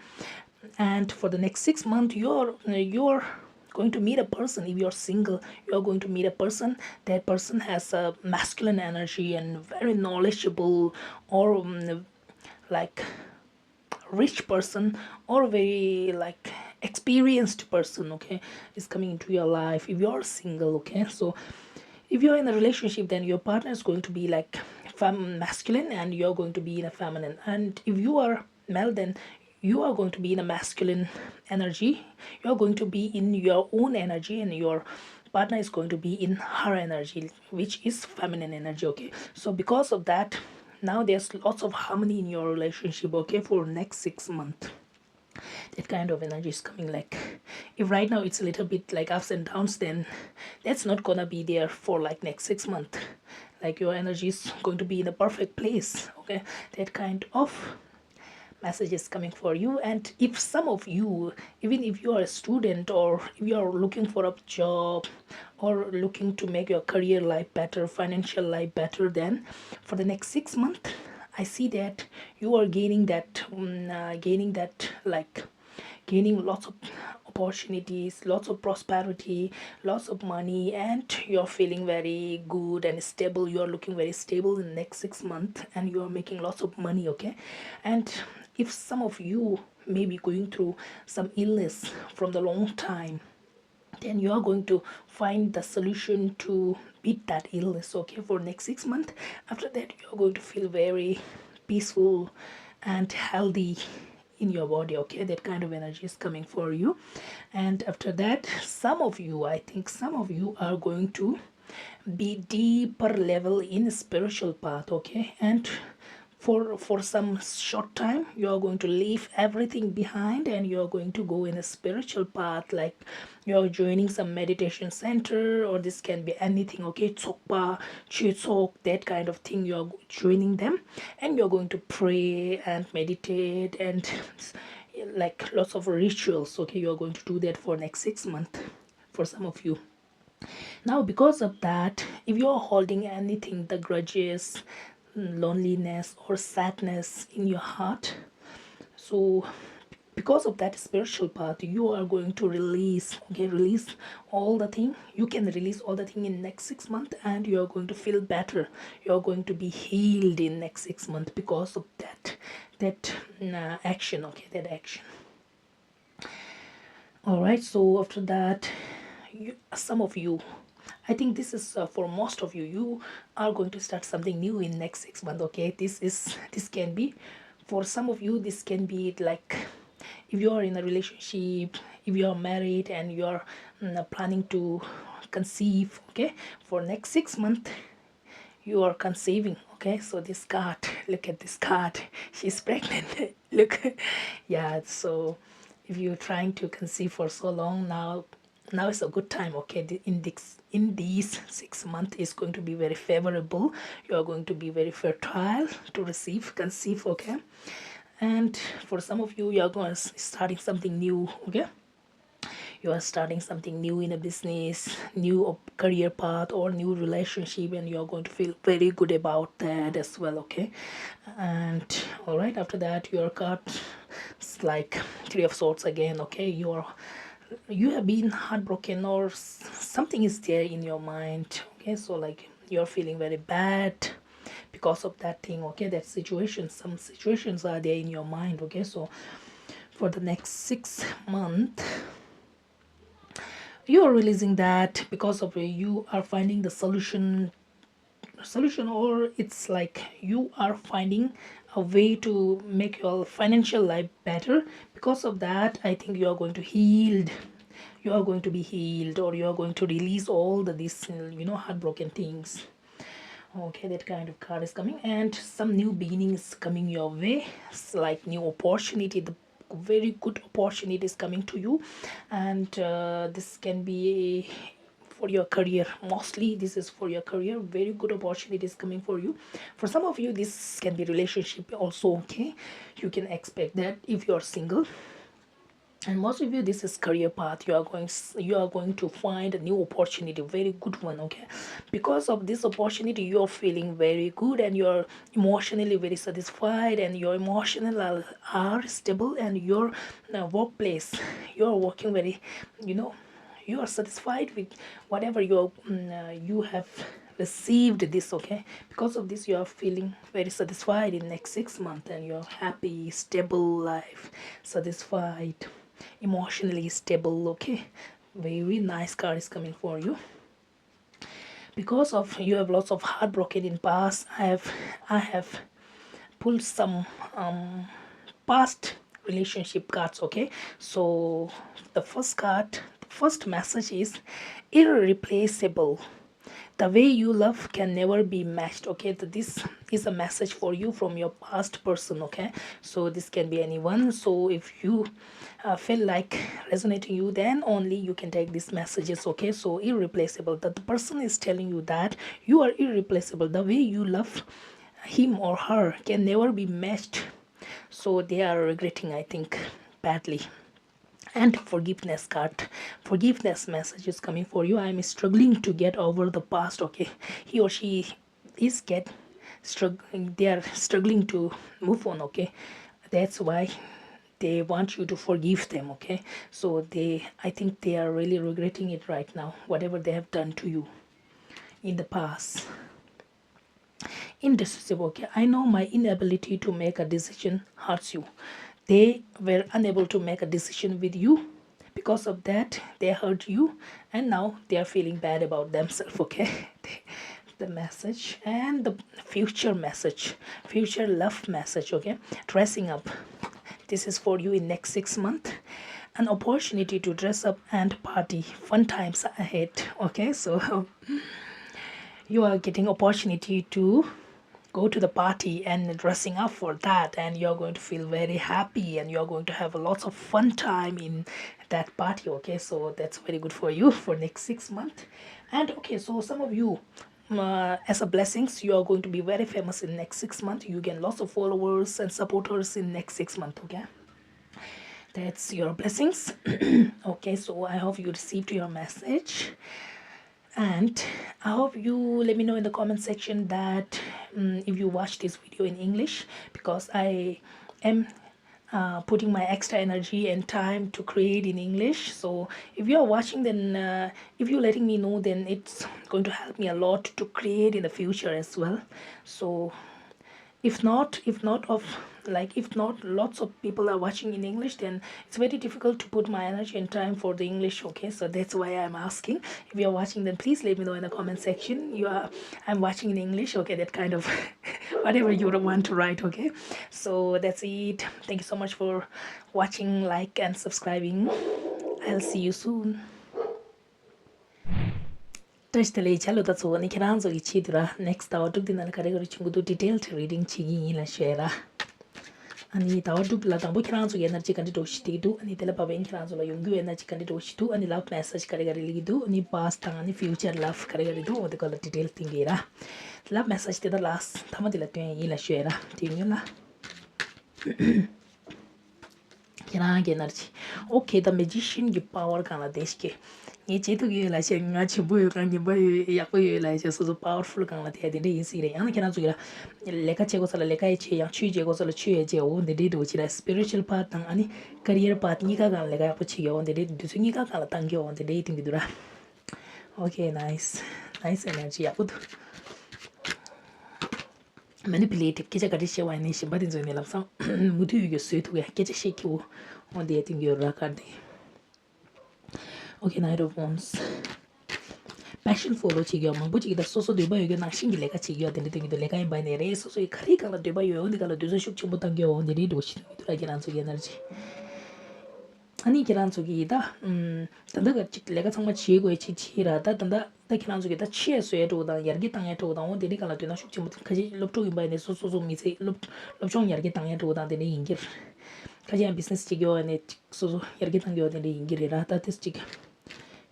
And for the next six months, you're, you're going to meet a person. If you're single, you're going to meet a person. That person has a masculine energy and very knowledgeable, or, um, like, rich person, or very, like, experienced person, okay, is coming into your life. If you're single, okay, so if you're in a relationship, then your partner is going to be, like, fem- masculine, and you're going to be in a feminine. And if you are male, then you are going to be in a masculine energy. You're going to be in your own energy, and your partner is going to be in her energy, which is feminine energy, okay? So because of that, now there's lots of harmony in your relationship, okay, for next six months. That kind of energy is coming. Like, if right now it's a little bit like ups and downs, then that's not gonna be there for like next six months. Like, your energy is going to be in a perfect place, okay? That kind of message is coming for you. And if some of you, even if you are a student or if you are looking for a job or looking to make your career life better, financial life better, then for the next six months, I see that you are gaining that, um, uh, gaining that, like, gaining lots of opportunities, lots of prosperity, lots of money, and you're feeling very good and stable. You're looking very stable in the next six months, and you're making lots of money, okay? And if some of you may be going through some illness from the long time, then you are going to find the solution to beat that illness, okay, for next six months. After that, you are going to feel very peaceful and healthy in your body, okay? That kind of energy is coming for you. And after that, some of you, I think some of you are going to be deeper level in spiritual path, okay? And for for some short time, you are going to leave everything behind and you are going to go in a spiritual path, like, you are joining some meditation center, or this can be anything, okay? Tsokpa, chitsok, that kind of thing, you are joining them, and you are going to pray and meditate and like lots of rituals, okay? You are going to do that for next six months for some of you. Now, because of that, if you are holding anything, the grudges, loneliness, or sadness in your heart, so because of that spiritual path, you are going to release, okay? Release all the thing. You can release all the thing in next six months, and you are going to feel better. You are going to be healed in next six months because of that, that uh, action, okay? That action. All right, so after that, you, some of you, I think this is uh, for most of you, you are going to start something new in next six months, okay? This is, this can be, for some of you, this can be like, if you are in a relationship, if you are married and you are mm, planning to conceive, okay, for next six months, you are conceiving, okay? So this card, look at this card. She's pregnant. Look. Yeah, so if you're trying to conceive for so long now, now is a good time, okay? The- in this, in these six months is going to be very favorable. You are going to be very fertile to receive, conceive, okay? And for some of you, you are going to s- starting something new, okay? You are starting something new in a business, new op- career path, or new relationship, and you are going to feel very good about that as well, okay? And all right, after that, your card is like Three of Swords again, okay? You are, you have been heartbroken, or s- something is there in your mind, okay? So like, you're feeling very bad because of that thing, okay? That situation, some situations are there in your mind, okay? So for the next six months, you are releasing that because of, you are finding the solution, solution, or it's like you are finding a way to make your financial life better. Because of that, I think you are going to heal, you are going to be healed, or you are going to release all the, this, you know, heartbroken things. Okay, that kind of card is coming, and some new beginning is coming your way. It's like new opportunity, the very good opportunity is coming to you, and uh, this can be for your career. Mostly this is for your career. Very good opportunity is coming for you. For some of you, this can be relationship also, okay? You can expect that if you are single. And most of you, this is career path. You are going, you are going to find a new opportunity, very good one, okay? Because of this opportunity, you are feeling very good, and you are emotionally very satisfied, and your emotional are, are stable, and your uh, workplace, you are working very, you know, you are satisfied with whatever you are, mm, uh, you have received this, okay? Because of this, you are feeling very satisfied in next six months, and you're happy, stable life, satisfied, emotionally stable, okay? Very nice card is coming for you. Because of you have lots of heartbroken in past, I have, I have pulled some um, past relationship cards, okay? So the first card, the first message is irreplaceable. The way you love can never be matched. Okay, so this is a message for you from your past person. Okay, so this can be anyone. So if you uh, feel like resonating you, then only you can take these messages. Okay, so irreplaceable, that the person is telling you that you are irreplaceable. The way you love him or her can never be matched. So they are regretting, I think, badly. And forgiveness card, forgiveness message is coming for you. I am struggling to get over the past. Okay, he or she is get struggling, they are struggling to move on. Okay, that's why they want you to forgive them. Okay, so they, I think they are really regretting it right now, whatever they have done to you in the past. Indecisive. Okay, I know my inability to make a decision hurts you. They were unable to make a decision with you. Because of that, they hurt you, and now they are feeling bad about themselves. Okay, the message and the future message, future love message. Okay, dressing up. This is for you in next six months. An opportunity to dress up and party. Fun times ahead. Okay, so you are getting opportunity to go to the party and dressing up for that, and you're going to feel very happy, and you're going to have lots of fun time in that party. Okay, so that's very good for you for next six months. And okay, so some of you, uh, as a blessings, you are going to be very famous in next six months. You gain lots of followers and supporters in next six months. Okay, that's your blessings. Okay, so I hope you received your message. And I hope you let me know in the comment section that, um, if you watch this video in English, because I am uh, putting my extra energy and time to create in English. So if you are watching, then, uh, if you're letting me know, then it's going to help me a lot to create in the future as well. So if not, if not of, like, if not lots of people are watching in English, then it's very difficult to put my energy and time for the English. Okay, so that's why I'm asking. If you're watching, then please let me know in the comment section. You are, I'm watching in English. Okay, that kind of whatever you want to write. Okay, so that's it. Thank you so much for watching, like, and subscribing. I'll see you soon. བཀྲ་ཤིས་བདེ་ལེགས། ཆ་ལོ་ད་ཚོ་ནི་ཁྱེད་རང་ཚོ་གི་ཆེད་དུ་ར། ནེགསི་ཟླ་བ་དྲུག་དེ་ནང་ལ་ག་རེ་ག་རེ་བྱུང་གི་འདུག་ཌི་ཊེལ་རི་ཌིང་བྱེད་ཀྱི་ཡིན་ལ་ཤོད་ར། ཨ་ནི་ཟླ་བ་དྲུག་ལ་དང་པོ་ཁྱེད་རང་ཚོ་གི་ཨེ་ནར་ཇི་ག་འདྲ་འགྲོ་བཞིན་འདུག་ཨ་ནི་དེ་ལ་བབ་པའི་ཁྱེད་རང་ཚོ་ལ་ཡོང་རྒྱུ་ཨེ་ནར་ཇི་ག་འདྲ་འགྲོ་བཞིན་འདུག་ཨ་ནི་ལབ་མེ་སེཇ་ག་རེ་ག་རེ་སླེབས་ཀྱི་འདུག་ཨ་ནི་པཱ་སི་ཊི་དང་ཨ་ནི་ཕིའུ་ཅར་ལབ་ག་རེ་ག་རེ་འདུག་འོ་དེ་ག་ལ་ཌི་ཊེལ་སྟོན་གྱི་ཡིན་ར། ལབ་མེ་སེཇ་དེ་ད་ལ་མཐའ་མ་དེ་ལ་སྟོན་ཡིན་ལ་ཤོད་ར། དེ་ཡིན་ལ། ཁྱེད་རང་གི་ཨེ་ནར་ཇི། ཨོ་ཁེ། ད་མེ་ཇི་ཤན་གྱི་པ་ཝར་སྒང་ལ་བསྡད་ཤིག་ངས་བྱེད་ཐུབ་ཀྱི་ཡོད་ལབ་བྱས། ང་ཆེན་པོ་ཡོད་གང་ངན་པ་ཡོད་ཡག་པོ་ཡོད་ལབ་བྱས། སོ་སོ་པ་ཝར་ཕུལ་སྒང་ལ་བསྡད་དེ་འདྲ་ཡིན་སྲིད་རེད། ཡང་ན་ཁྱེད་རང་ཚོ་གི་ལ་ལས་ཀ་བྱེད་དགོས་ས་ལ་ལས་ཀ་བྱེད། ཡང་ཆོས་བྱེད་དགོས་ས་ལ་ཆོས་བྱེད། འོ་འདི་འདྲའི་འགྲོ་ཕྱིར་ར། སི་པི་རི་ཅུ་ཨལ་པཱ་ཐི་དང་ཨ་ནི་ཀེ་རི་ཡར་པཱ་ཐི་གཉིས་ཀ་སྒང་ལ་ལས་ཀ་ཡག་པོ་བྱེད་ཀྱི་འོ་འདི་འདྲའི། དུས་ཚོད་གཉིས་ཀ་སྒང་ལ་བཏང་གི་འོ་འདི་འདྲའི་སྟོན་གྱི་འདུག་ར། ཨོ་ཁེ། ནའིས། ནའིས་ཨེ་ནར་ཇི། ཡག་པོ་འདུག་མེ་ནི་པུ་ལེ་ཊིབ། སྐད་ཆ་ག་རེ་བཤད་པ་ཡིན་ནའི་གཞན་པ་དེ་ཚོ་ནས་ལམ་སང་མུ་མཐུད་ཡོད་རྒྱུ་བཟོས་ཐུབ་ཡ། སྐད་ཆ་བཤད་ཀྱི་འོ་འོ་འདི་ཡ་སྟོན་གྱི་ཡོད་ར། ག་འདི། ཨོ་ཁེ། ནའིཊ་ཨོཕ་ཝན་སི། པེ་ཤན་ཕོ་ལོ་བྱེད་ཀྱི་ཡོད། མང་པོ་ཅིག་གིས་ད་སོ་སོ་འདོད་པ་ཡོད་རྒྱུ་ནང་བཞིན་གྱི་ལས་ཀ་བྱེད་ཀྱི་ཡོད། དེ་འདྲ་སྟོན་གྱི་འདུག་ལས་ཀ་ཡིན་པ་ཡིན་ནའི་རེད། སོ་སོ་ཡི་ག་རེའི་སྒང་ལ་འདོད་པ་ཡོད། འོ་འདི་སྒང་ལ་འདོད་ཚུལ་ཤུགས་ཆེན་པོ་བཏང་གི་ཡོད། འོ་འདི་འདྲའི་འགྲོ་བཞིན་འདུག་ཁྱེད་རང་ཚོ་གི་ཨེ་ནར་ཇི། ཨ་ནི་ཁྱེད་རང་ཚོ་གིས་ད། ཨམ། ད་ལྟ་ག་ཅིག་ལས་ཀ་ཚང་མ་བྱེད་དགོས་ཅིག་བྱེད་ར། ད་ད་ད་ད་ཁྱེད་རང་ཚོ་གིས་ད་ཆུ་ཡ་བཟོ་ཡ་འགྲོ་དང་། ཡར་རྒྱས་བཏང་ཡ་འགྲོ་དང་། འོ་དེ་འདྲའི་སྒང་ལ་དོ་སྣང་ཤུགས་ཆེན་པོ། ཁ་ཅིག་སློབ་ཕྲུག་ཡིན་པ་ཡིན་ནའི་སོ་སོ་སོ་མི་ཚེ་སློབ་སློབ་སྦྱོང་ཡར་རྒྱས་བཏང་ཡ་འགྲོ་དང་དེ་འདྲ་ཡིན་གྱི་རེད། ཁ་ཅིག་ཡང་བི་ཛི་ནེ་སི་བྱེད་ཀྱི་ཡོད་ནའི་ཅིག་སོ་སོ་ཡར་རྒྱས་བཏང་གི་ཡོད་དེ་འདྲ་ཡིན་གྱི་རེད་ར། ད་དེ་ཅིག་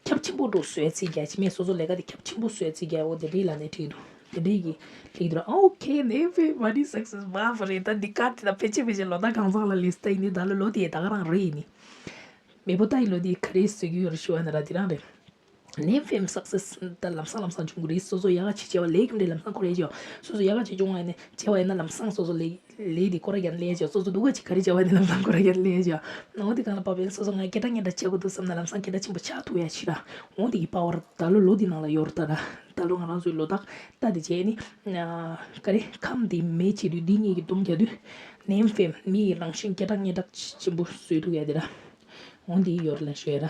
ཁྱབ་ཆེན་པོ་འགྲོ་བཟོས་ཚིག་རྒྱ་ཆེ་མེད། སོ་སོ་ལས་ཀ་དེ་ཁྱབ་ཆེན་པོ་བཟོས་ཚིག་རྒྱ། འོ་དེ་འདྲའི་ལ་ནས་ཁྲིད་འདུག་དེ་འདྲའི་གི་ཁྲིད་འདུག་ར། ཨོ་ཁེ། ནེ་ཕེ་མ་ནི་སག་སེ་སི་མ་ཕ་རེད། ད་འདི་ཀ་དེ་ད་ཕལ་ཆེར་ཕལ་ཆེར་ལོ་ཟླ་གང་ཚང་ལ་ལིས་ཊི་ཡིན་ནི། ད་ལོ་ལོ་དེ་ད་ག་རང་རེད་ཡིན་ནི། མེས་པོ་ཏཱ་ཡི་ལོ་དེ་ག་རེ་བཟོ་གི་ཡོད་རེད་ཞུ་བ་ན་ར། དེ་རང་རེད། ནེམ་ཕེམ་སག་སེ་སི་ད་ལམ་སང་ལམ་སང་བྱུང་གི་རེད། སོ་སོ་ཡག་ག་བྱེད་བྱས་པ་ལས་ཀྱི་རེད། ལམ་སང་ཁོ་རེ་བྱས་པ། སོ་སོ་ཡག་ག་བྱེད་བྱུང་བ་ནས་བྱས་པ་ཡིན་ན་ལམ་སང་སོ་སོ་ལས་ལས་དེ་ཁོ་ར་ཡང་ལས་བྱས། སོ་སོ་སྡུག་ག་ཅིག་ག་རེ་བྱས་པ་ཡིན་ན་ལམ་སང་ཁོ་ར་ཡང་ལས་བྱས། ཨོ་དེ་གང་ལ་བབ་པ་ཡིན་ན་སོ་སོ་ང་སྐད་གྲགས་སྙན་གྲགས་བྱེད་དགོས་འདུག་བསམ་ན་ལམ་སང་སྐད་གྲགས་ཆེན་པོ་ཆགས་ཐུབ་ཡ་ཆེ་ར། ཨོ་དེ་གི་པ་ཝར་ད་ལོ་ལོ་འདི་ནང་ལ་ཡོད་རེད་ད་ར། ད་ལོ་ང་རང་ཚོའི་ལོ་རྟགས་ད་དེ་བྱས་ནི། ག་རེ་ཁམས་དེ་མེ་བྱེད་དུས་འདི་གཉིས་ཀྱི་སྡོམ་རྒྱག་དུས་ནེམ་ཕེམ་མི་ཡི་རང་བཞིན་སྐད་གྲགས་སྙན་གྲགས་ཆེན་པོ་བཟོས་ཐུབ་ཡ་དེ་ར། ཨོ་དེ་ཡོད་རེད་ལ་ཤོད་ཡ་ར།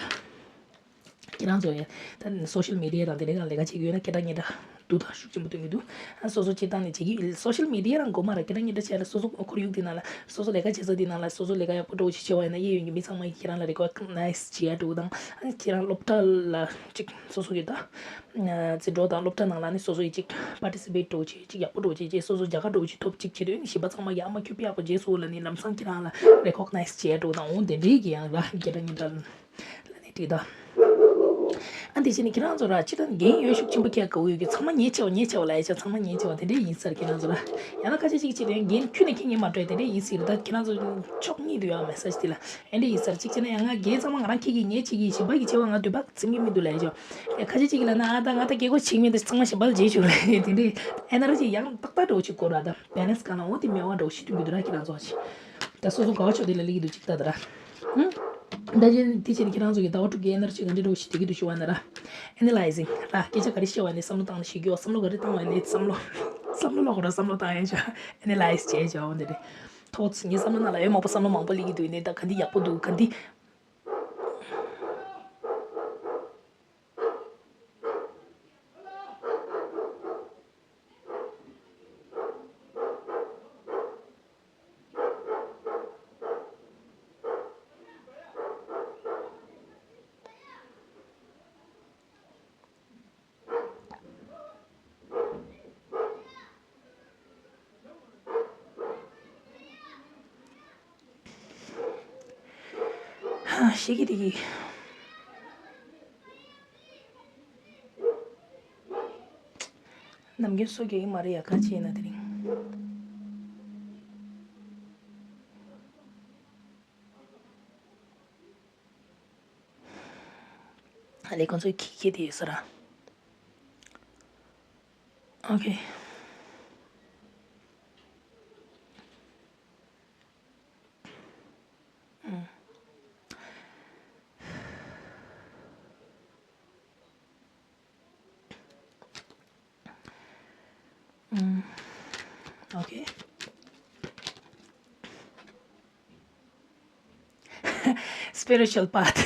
ཁྱེད་རང་ཚོ་ཡང་ད་སོ་ཤལ་མི་ཌི་ཡ་དང་དེ་འདྲའི་སྒང་ལས་ཀ་བྱེད་ཀྱི་ཡོད་ན་སྐད་གྲགས་སྙན་གྲགས་སྡུག་དང་ཤུགས་ཆེན་པོ་སྟོན་གྱི་འདུག་ཨ་སོ་སོ་སྤྱིར་བཏང་ནས་བྱེད་ཀྱི་ཡོད། སོ་ཤལ་མི་ཌི་ཡ་རང་མགོ་མ་ར་སྐད་གྲགས་སྙན་གྲགས་བྱས་ལ་སོ་སོ་ཁོར་ཡུག་འདི་ནང་ལ་སོ་སོ་ལས་ཀ་བྱེད་ས་འདི་ནང་ལ་སོ་སོ་ལས་ཀ་ཡག་པོ་འདྲ་བོ་ཞིག་བྱས་པ་ཡིན་ན་གཡས་གཡོན་གྱི་མི་ཚང་མ་གིས་ཁྱེད་རང་ལ་རེ་ཀོག་ནའིཛ་བྱེད་ཡ་འདྲ་བོ་དང་། ཨ་ནི་ཁྱེད་རང་སློབ་གྲྭ་ལ་ཅིག་སོ་སོ་གི་ད་ཨ་འཛིན་གྲོགས་དང་སློབ་གྲྭ་ནང་ལ་ནི་སོ་སོ་ཡིས་ཅིག་པར་ཊི་སི་པེཊ་འདྲ་བོ་བྱེད་ཅིག་ཡག་པོ་འདྲ་བོ་བྱེད་ཅིག་སོ་སོ་རྒྱལ་ཁ་འདྲ་བོ་ཅིག་ཐོབ་ཅིག་བྱེད་དུས་ནི་གཞན་པ་ཚང་མ་གིས་ཨ་མ་ཁྱོད་དཔེ་ཡག་པོ་བྱས་སོང་ལབ་ནི་ལམ་སང་ཁྱེད་རང་ལ་རེ་ཀོག་ནའིཛ་བྱེད་ཡ་འདྲ་བོ་དང་འོ་དེ་འདྲའི་གི་ཡང་ར་སྐད་གྲགས་སྙན་གྲགས་ལབ་ནི་འགྲིག་ད། ཨ་འདི་བྱས་ནས་ཁྱེད་རང་ཚོ་ར་སྤྱིར་བཏང་འགན་ཡོད་ཤུགས་ཆེན་པོ་འཁྱེར་དགོས་ཡོད་ཀྱི། ཚང་མ་ཉེས་ཆེ་བ་ཉེས་ཆེ་བ་ལབ་ཡ་ཆ་ཚང་མ་ཉེས་ཆེ་བ་དེ་འདྲས་ཡིན་ས་རེད། ཁྱེད་རང་ཚོ་ར་ཡང་ན་ཁ་ཤས་ཅིག་བྱས་ཏེ་འགན་ཁྱོན་ནས་འཁྱེར་མཁན་མ་འགྲོ་ཡ་དེ་འདྲས་ཡིན་སྲིད་རེད། ད་ཁྱེད་རང་ཚོ་ཕྱོགས་གཉིས་འདུག་ཡ་མེ་སེཇ་དེ་ལ་ཨེ་འདྲས་ཡིན་ས་རེད། གཅིག་བྱས་ན་ཡང་ང་འགན་ཚང་མ་ང་རང་འཁྱེར་གྱི་ཉེས་ཆེ་གི་གཞན་པ་གི་བྱས་པ་ང་འདོད་པ་འཚེམ་གྱི་མི་འདུག་ལབ་ཡ་ཆ། ཁ་ཤས་ཅིག་ལབ་ན་ཨ་ད་ང་ད་སྐད་གོ་བྱེད་ཀྱི་མེད་ད་ཚང་མ་གཞན་པ་ལ་བརྗེད་བཅུག་རེད་དེ་འདྲས་ཨེ་ནར་ཇི་ཡང་ཏག་ཏག་འདྲ་བོ་ཅིག་དགོས་ར། ད་བེ་ལེན་སི་གང་ལ་འོ་དེ་མེད་པ་འདྲ་བོ་ཞིག་སྟོན་གྱི་འདུག་ར། ཁྱེད་རང་ཚོ་ཅིག་ད་སོ་སོ་དགའ་བ་ཕྱོགས་དེ་ལ་སླེབས་ཀྱི་འདུག་ཅིག་ད་ད་ར། ཧུམ། ད་ཅི་དེ་བྱས་ནས་ཁྱེད་རང་ཚོ་གི་ཟླ་བ་དྲུག་གི་ཨེ་ནར་ཇི་ག་འདྲ་འདྲ་བོ་ཞིག་སྡོད་ཀྱི་འདུག་ཞུ་བ་ན་ར། ཨེ་ན་ལའི་ཟིང་ར། སྐད་ཆ་ག་རེ་བཤད་པ་ནས་བསམ་བློ་བཏང་ནས་བཤད་རྒྱུ་བསམ་བློ་ག་རེ་བཏང་བ་ནས་བསམ་བློ་བསམ་བློ་ལོག་ར་བསམ་བློ་བཏང་ཡ་ཆ་ཨེ་ན་ལའིཛ་བྱས་བྱ་འོ་འདི་རེད། ཐོག་ངའི་བསམ་བློ་ནང་ལ་ཡོད་མང་པོ་བསམ་བློ་མང་པོ་སླེབས་ཀྱི་འདུག་ནས་ད་ག་འདི་ཡག་པོ་འདུག་ག་འདི། ཧ་ཤེས་ཀྱི་དེ་གི། ནམ་རྒྱུན་སོ་རྒྱག་གི་མ་རེད་ཡ། ག་བྱས་ན་དེ་རིང་ཨ་ལས་ཁོང་ཚོས་ཁྱི་ཁྱི་དེ་ཡོད་ས་ར། ཨོ་ཁེ། ཨོ་ཁེ། Spiritual path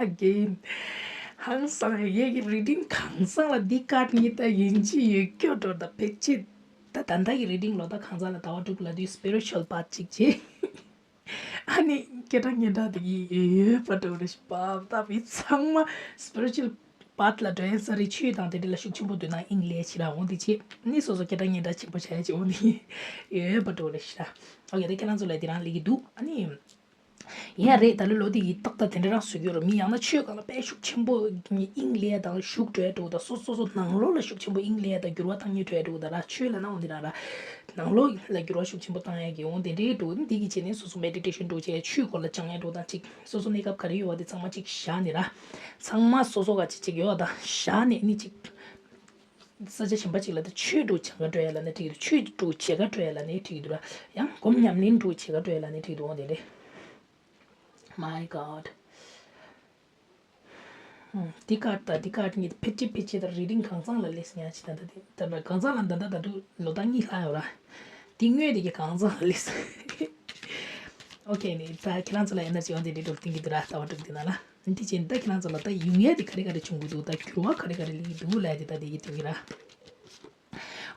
again. ཧང་སང་ཡས་ཀྱི་རི་ཌིང་གང་ཚང་ལ་འདི་ཀར་ཌི་གཉིས་ད་ཡིན་གཅིག་ཡོད་སྐྱོ་འགྲོ་ད་ཕལ་ཆེར་ད་ད་ལྟ་གི་རི་ཌིང་ལོ་ད་གང་ཚང་ལ་ཟླ་བ་དྲུག་ལ་དུས་spiritual path གཅིག་བྱས། ཨ་ནི་སྐད་གྲགས་སྙན་གྲགས་དེ་གི་ཡོད་པ་འགྲོ་རེ་ཞིག་པ་ད་མི་ཚང་མ་spiritual path ལ་འགྲོ་ཡ་ས་རེད། ཆོས་དང་དེ་འདྲ་ལ་ཤུགས་ཆེན་པོ་འདུག་ན་ཨིན་ལས་ཕྱི་ར་འོང་དེ་བྱས་ནི་སོ་སོ་སྐད་གྲགས་སྙན་གྲགས་ཆེན་པོ་བྱ་ཡ་ཅིག་འོང་དེ་ཡོད་པ་འགྲོ་རེ་ཞིག་ར། ཨོ་ཡ་ད་ཁྱེད་རང་ཚོ་ལ་དེ་རང་ལས་ཀྱི་འདུག་ཨ་ནི། ཡིན་ཡ་རེད། ད་ལོ་ལོ་དེ་ཡི་ཏག་ཏག་དེ་འདྲ་རང་བཟོ་གི་ཡོད་རེད། མི་ཡང་ན་ཆོས་སྒང་ལ་དཔེ་ཤུགས་ཆེན་པོ་དབྱིངས་ལས་དང་ཞུགས་འགྲོ་ཡ་འགྲོ་ད་སོ་སོ་སོ་ནང་ལོགས་ལ་ཤུགས་ཆེན་པོ་དབྱིངས་ལས་དང་འགྱུར་བ་བཏང་ཉེ་འགྲོ་ཡ་འགྲོ་ད་ར། ཆོས་ལ་ན་འོང་དེ་ར་ར་ནང་ལོགས་ལ་འགྱུར་བ་ཤུགས་ཆེན་པོ་བཏང་ཡ་གི་འོང་དེ་འདྲའི་འགྲོ་འདི་གི་བྱས་ནས་སོ་སོ་མེ་ཌི་ཊེ་ཤན་འགྲོ་བྱས་ཆོས་སྐོར་ལ་སྦྱང་ཡ་འགྲོ་དང་ཅིག་སོ་སོ་གནས་སྐབས་ག་རེ་ཡོད་བ་དེ་ཚང་མ་ཅིག་བཞག་ནས་ར་ཚང་མ་སོ་སོ་ག་ཅིག་ཅིག་ཡོད་བ་དང་བཞག་ནས་ནི་ཅིག་ས་ཆ་གཞན་པ་ཅིག་ལ་ད་ཆོས་འགྲོ་བྱེད་ག་འགྲོ་ཡ་ལ་ནི་འགྲིག་གི་འདུག་ཆོས་འགྲོ་བྱེད་ག་འགྲོ་ཡ་ལ་ནི་འགྲིག་གི་འདུག་ར། ཡང་སྒོམ་ཉམས་ལེན་འགྲོ་བྱེད་ག་འགྲོ་ཡ་ལ་ནི་འགྲིག་གི་འདུག་འོང་དེ་རེད། My God. འདི་ཀར་ད་འདི་ཀར་ངས་ཕལ་ཆེར་ཕལ་ཆེར་ད་རི་ཌིང་གང་ཚང་ལ་སླེབས་ཉག་ཅིག་ད་ད་འདི་ད་གང་ཚང་ལ་ད་ད་ད་དུ་ལོ་ད་གཉིས་ལྷག་ཡོད་ར། འདི་དངོས་དེ་གི་གང་ཚང་ལ་སླེབས། ཨོ་ཁེ་ནི་ད་ཁྱེད་རང་ཚོ་ལ་ཨེ་ནར་ཇི་འོང་དེ་འདི་འགྲོ་གཏིང་གི་འདུག་ར་ཟླ་བ་དྲུག་འདི་ནང་ལ། འདི་བྱས་ད་ཁྱེད་རང་ཚོ་ལ་ད་ཡོང་ཡ་དེ་ག་རེ་ག་རེ་བྱུང་གི་འདུག་ད་འགྱུར་བ་ག་རེ་ག་རེ་སླེབས་ཀྱི་འདུག་ལབ་ཡ་དེ་ད་དེ་གི་སྟེང་གི་ར།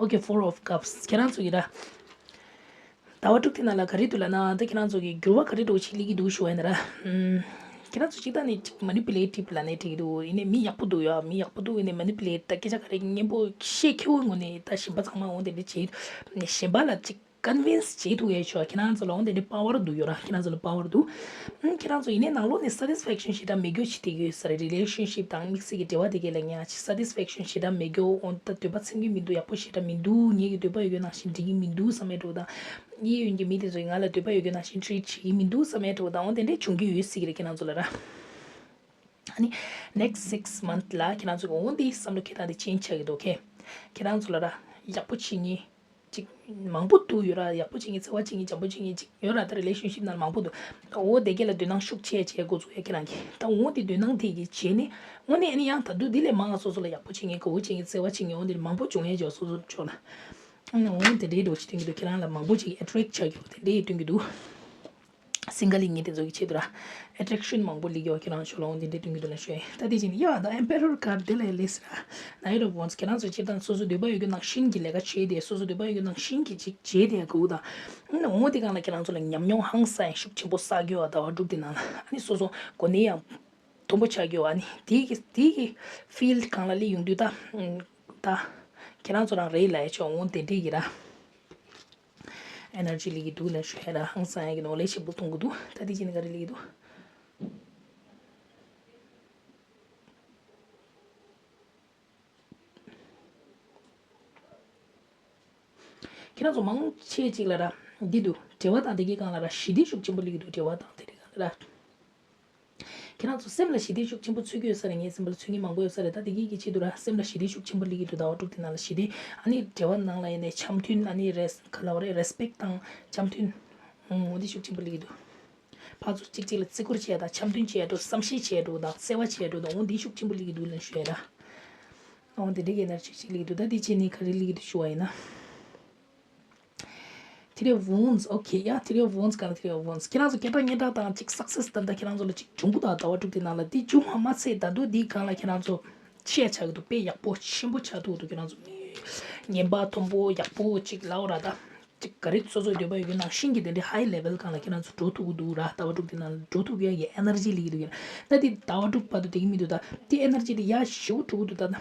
Okay, Four of Cups. ཁྱེད་རང་ཚོ་གི་ར། ཟླ་བ་དྲུག་དེ་ནང་ལ་ག་རེ་འདུག་ལབ་ན་ད་ཁྱེད་རང་ཚོ་གི་འགྱུར་བ་ག་རེ་འདྲ་བོ་ཞིག་སླེབས་ཀྱི་འདུག་ཞུ་བ་ཡིན་ན་ར། ཨམ། ཁྱེད་རང་ཚོ་གཅིག་ད་ནི་ཅིག་མེ་ནི་པུ་ལེ་ཊིབ་ལབ་ནའི་འགྲིག་གི་འདུག་ཡིན་ནའི་མི་ཡག་པོ་འདུག་ཡ། མི་ཡག་པོ་འདུག་ཡིན་ནའི་མེ་ནི་པུ་ལེ་ཊི་ད་སྐད་ཆ་ག་རེ་སྙན་པོ་བཤད་ཁེ་བོའི་ངོ་ནས་ད་གཞན་པ་ཚང་མ་འོང་དེ་འདྲ་བྱེད། གཞན་པ་ལ་ཅིག་ཀོན་ཝིན་སི་བྱེད་ཐུབ་ཡས་ཆོག་ཁྱེད་རང་ཚོ་ལ་འོང་དེ་འདྲའི་པ་ཝར་འདུག་ཡོད་ར། ཁྱེད་རང་ཚོ་ལ་པ་ཝར་འདུག་ཨང་། ཁྱེད་རང་ཚོ་ཡིན་ནའི་ནང་ལོགས་ནས་སེ་ཊིས་ཕེག་ཤན་ཞེ་དྲག་མེད་རྒྱུ་ཞིག་དེ་ཡོད་ས་རེད། རི་ལེ་ཤན་ཤིབ་དང་དམིགས་བསལ་གྱི་འབྲེལ་བ་དེ་གས་ལ་ངས་ཅིག་སེ་ཊིས་ཕེག་ཤན་ཞེ་དྲག་མེད་རྒྱུ། འོ་ད་འདོད་པ་ཚིམ་གྱི་མི་འདུག་ཡག་པོ་ཞེ་དྲག་མི་འདུག་ངེད་ཀྱི་འདོད་པ་ཡོད་རྒྱུ་ནང་བཞིན་འགྲིག་གི་མི་འདུག་བསམ་ཡས་འདྲ་བོ་དང་། གཡས་གཡོན་གྱི་མི་དེ་ཚོ་ཡིས་ང་ལ་འདོད་པ་ཡོད་རྒྱུ་ནང་བཞིན་ཊི་རིཊ་བྱེད་ཀྱི་མི་འདུག་བསམ་ཡས་འདྲ་བོ་དང་། འོ་དེ་འདྲས་བྱུང་གི་ཡོད་སྲིད་ཀྱི་རེད་ཁྱེད་རང་ཚོ་ལ་ར། ཨ་ནི་ནེག་སི་སིགས་མནཐ་ལ་ཁྱེད་རང་ཚོ་གི་འོ་འདི་བསམ་བློ་འཁྱེར་སྟངས་དེ་ཅེན་ཇི་ཆགས་ཀྱི་འདུག་ཁེ། ཁྱེད་རང་ཚོ་ལ་ར་ཡག་པོ་བྱེད་མཁན་ཅིག་མང་པོ་འདུག་ཡོད་ར། ཡག་པོ་བྱེད་མཁན་བརྩེ་བ་བྱེད་མཁན་འཇམ་པོ་བྱེད་མཁན་ཅིག་ཡོད་ར། ད་རི་ལེ་ཤན་ཤིབ་ནང་མང་པོ་འདུག་འོ་དེ་གས་ལ་དོ་སྣང་ཤུགས་ཆེ་བྱེད་འགོ་ཚུགས་ཡ་ཁྱེད་རང་གིས་ད་འོ་དེ་དོ་སྣང་དེ་གིས་བྱས་ནས་དངོས་གནས་ཨ་ནི་ཡང་ད་དུང་འདི་ལས་མང་ང་སོ་སོ་ལ་ཡག་པོ་བྱེད་མཁན་དགའ་བོ་བྱེད་མཁན་བརྩེ་བ་བྱེད་མཁན་འོ་འདི་མང་པོ་བྱུང་ཡ་བྱས་སོ་སོ་ཕྱོགས་ལ། ཨ་ནི་འོ་དེ་འདྲའི་འདྲ་བོ་ཞིག་སྟོན་གྱི་འདུག་ཁྱེད་རང་ལ་མང་པོ་ཅིག་ཨེ་ཊེག་ཆགས་ཀྱི་འོ་དེ་འདྲའི་སྟོན་གྱི་འདུག་སིང་ག་ལི་ངེས་དེ་ཚོ་གི་ཆེད་དུ་ར། ཨེ་ཊེག་ཤན་མང་པོ་སླེབས་ཡོད། ཁྱེད་རང་ཚོ་ལ་འོ་དེ་འདྲ་སྟོན་གྱི་འདུག་ལབ་ཞུ་ཡ་ཡིན། ད་དེ་བཞིན་ཡ་ད་ཨེམ་པེ་རར་ཀར་དེ་ལ་ལེས་ར། Knight of Wands། ཁྱེད་རང་ཚོ་སྤྱིར་བཏང་སོ་སོ་འདོད་པ་ཡོད་རྒྱུ་ནང་བཞིན་གྱི་ལས་ཀ་བྱས་ཏེ། སོ་སོ་འདོད་པ་ཡོད་རྒྱུ་ནང་བཞིན་གྱི་ཅིག་བྱས་ཏེ་ཡ་གོ་ད། འོ་དེ་སྒང་ལ་ཁྱེད་རང་ཚོ་ལ་ཉམས་མྱོང་ཧང་སང་ཡང་ཤུགས་ཆེན་པོ་བསགས་ཀྱི་ཡོད། ཟླ་བ་དྲུག་དེ་ནང་ལ་ཨ་ནི་སོ་སོ་གོ་གནས་ཡང་མཐོན་པོ་ཆགས་ཀྱི་ཡོད། ཨ་ནི་དེ་གི་དེ་གི་ཕིལ་སྒང་ལ་སླེབས་ཡོང་དུས་ད། ད་ཁྱེད་རང་ཚོ་རང་རེད་ལབ་ཡ་ཆོག་འོ་དེ་འདྲས་ཀྱི་ར། ཨེ་ནར་ཇི་སླེབས་ཀྱི་འདུག་ལབ་ཞུ་ཡ་ར། ཧང་སང་ཡ་གི་ནོ་ལེ་ཞིབ་པོ་མཐོང་གི་འདུག་ད་དེ་ཅི་ནས་ག་རེ་སླེབས་ཀྱི་འདུག་ཁྱེད་རང་ཚོ་མང་ཆེ་ཅིག་ལ་ར་འདི་འདུག་འབྲེལ་བ་དང་དེ་གའི་སྒང་ལ་ར་ཞི་བདེ་ཤུགས་ཆེན་པོ་སླེབས་ཀྱི་འདུག་འབྲེལ་བ་དང་དེ་གའི་སྒང་ལ་ར། ཁྱེད་རང་ཚོ་སེམས་ལ་ཞི་བདེ་ཤུགས་ཆེན་པོ་འཚོལ་གྱི་ཡོད་ས་རེད། ངའི་སེམས་པ་ལ་ཚོད་ངེས་མང་པོ་ཡོད་ས་རེད། ད་དེ་གའི་གི་ཆེད་དུ་ར་སེམས་ལ་ཞི་བདེ་ཤུགས་ཆེན་པོ་སླེབས་ཀྱི་འདུག་ཟླ་བ་དྲུག་དེ་ནང་ལ་ཞི་བདེ། ཨ་ནི་འབྲེལ་བ་ནང་ལ་ཡིན་ནའི་འཆམ་མཐུན། ཨ་ནི་རེས་ག་ལབ་རེད། རེ་སི་པེག་དང་འཆམ་མཐུན། འོ་འདི་ཤུགས་ཆེན་པོ་སླེབས་ཀྱི་འདུག་ཕར་ཚུར་གཅིག་གཅིག་ལ་བརྩི་བཀུར་བྱེད་ཡ་དང་འཆམ་མཐུན་བྱེད་ཡ་འགྲོ་དང་བརྩེ་བ་བྱེད་ཡ་འགྲོ་དང་འོ་འདི་ཤུགས་ཆེན་པོ་སླེབས་ཀྱི་འདུག་ལབ་ཞུ་ཡ་ར། འོ་འདི་འདྲའི་གི་ཨེ་ནར་ཇི་ཅིག་སླེབས་ཀྱི་འདུག་ད་འདི་བྱས་ནས་ག་རེ་སླེབས་ཀྱི་འདུག་ཞུ་བ་ཡིན་ན། Three of Wands། ཨོ་ཁེ། ཡ། Three of Wands་ག་ལ། Three of Wands། ཁྱེད་རང་ཚོ་སྐད་གྲགས་སྙན་གྲགས་དང་ཅིག་སག་སེ་སི་ད་ལྟ་ཁྱེད་རང་ཚོ་ལ་ཅིག་འབྱུང་གི་འདུག་ཟླ་བ་དྲུག་དེ་ནང་ལ་འདི་འབྱུང་བ་མ་ཚད་ད་དུང་འདིའི་སྒང་ལ་ཁྱེད་རང་ཚོ་ཆེ་ཆགས་ཀྱི་འདུག་དཔེ་ཡག་པོ་ཆེན་པོ་ཆགས་ཐུབ་ཀྱི་འདུག་ཁྱེད་རང་ཚོ་ངན་པ་མཐོན་པོ་ཡག་པོ་ཅིག་ལབ་ར་ད། ཅིག་ག་རེ་སོ་སོའི་འདོད་པ་ཡོད་རྒྱུ་ནང་བཞིན་གྱི་དེ་འདྲའི་ཧའི་ལེ་ཝལ་སྒང་ལ་ཁྱེད་རང་ཚོ་འགྲོ་ཐུབ་ཀྱི་འདུག་ར། ཟླ་བ་དྲུག་དེ་ནང་ལ་འགྲོ་ཐུབ་ཀྱི་ཡ་གི་ཨེ་ནར་ཇི་སླེབས་ཀྱི་འདུག་ཡ། ད་འདི་ཟླ་བ་དྲུག་བར་དུ་དེ་གི་མི་འདུག་ད་འདི་ཨེ་ནར་ཇི་དེ་ཡ་ཞེ་པོ་འགྲོ་གི་འདུག་ད་ད།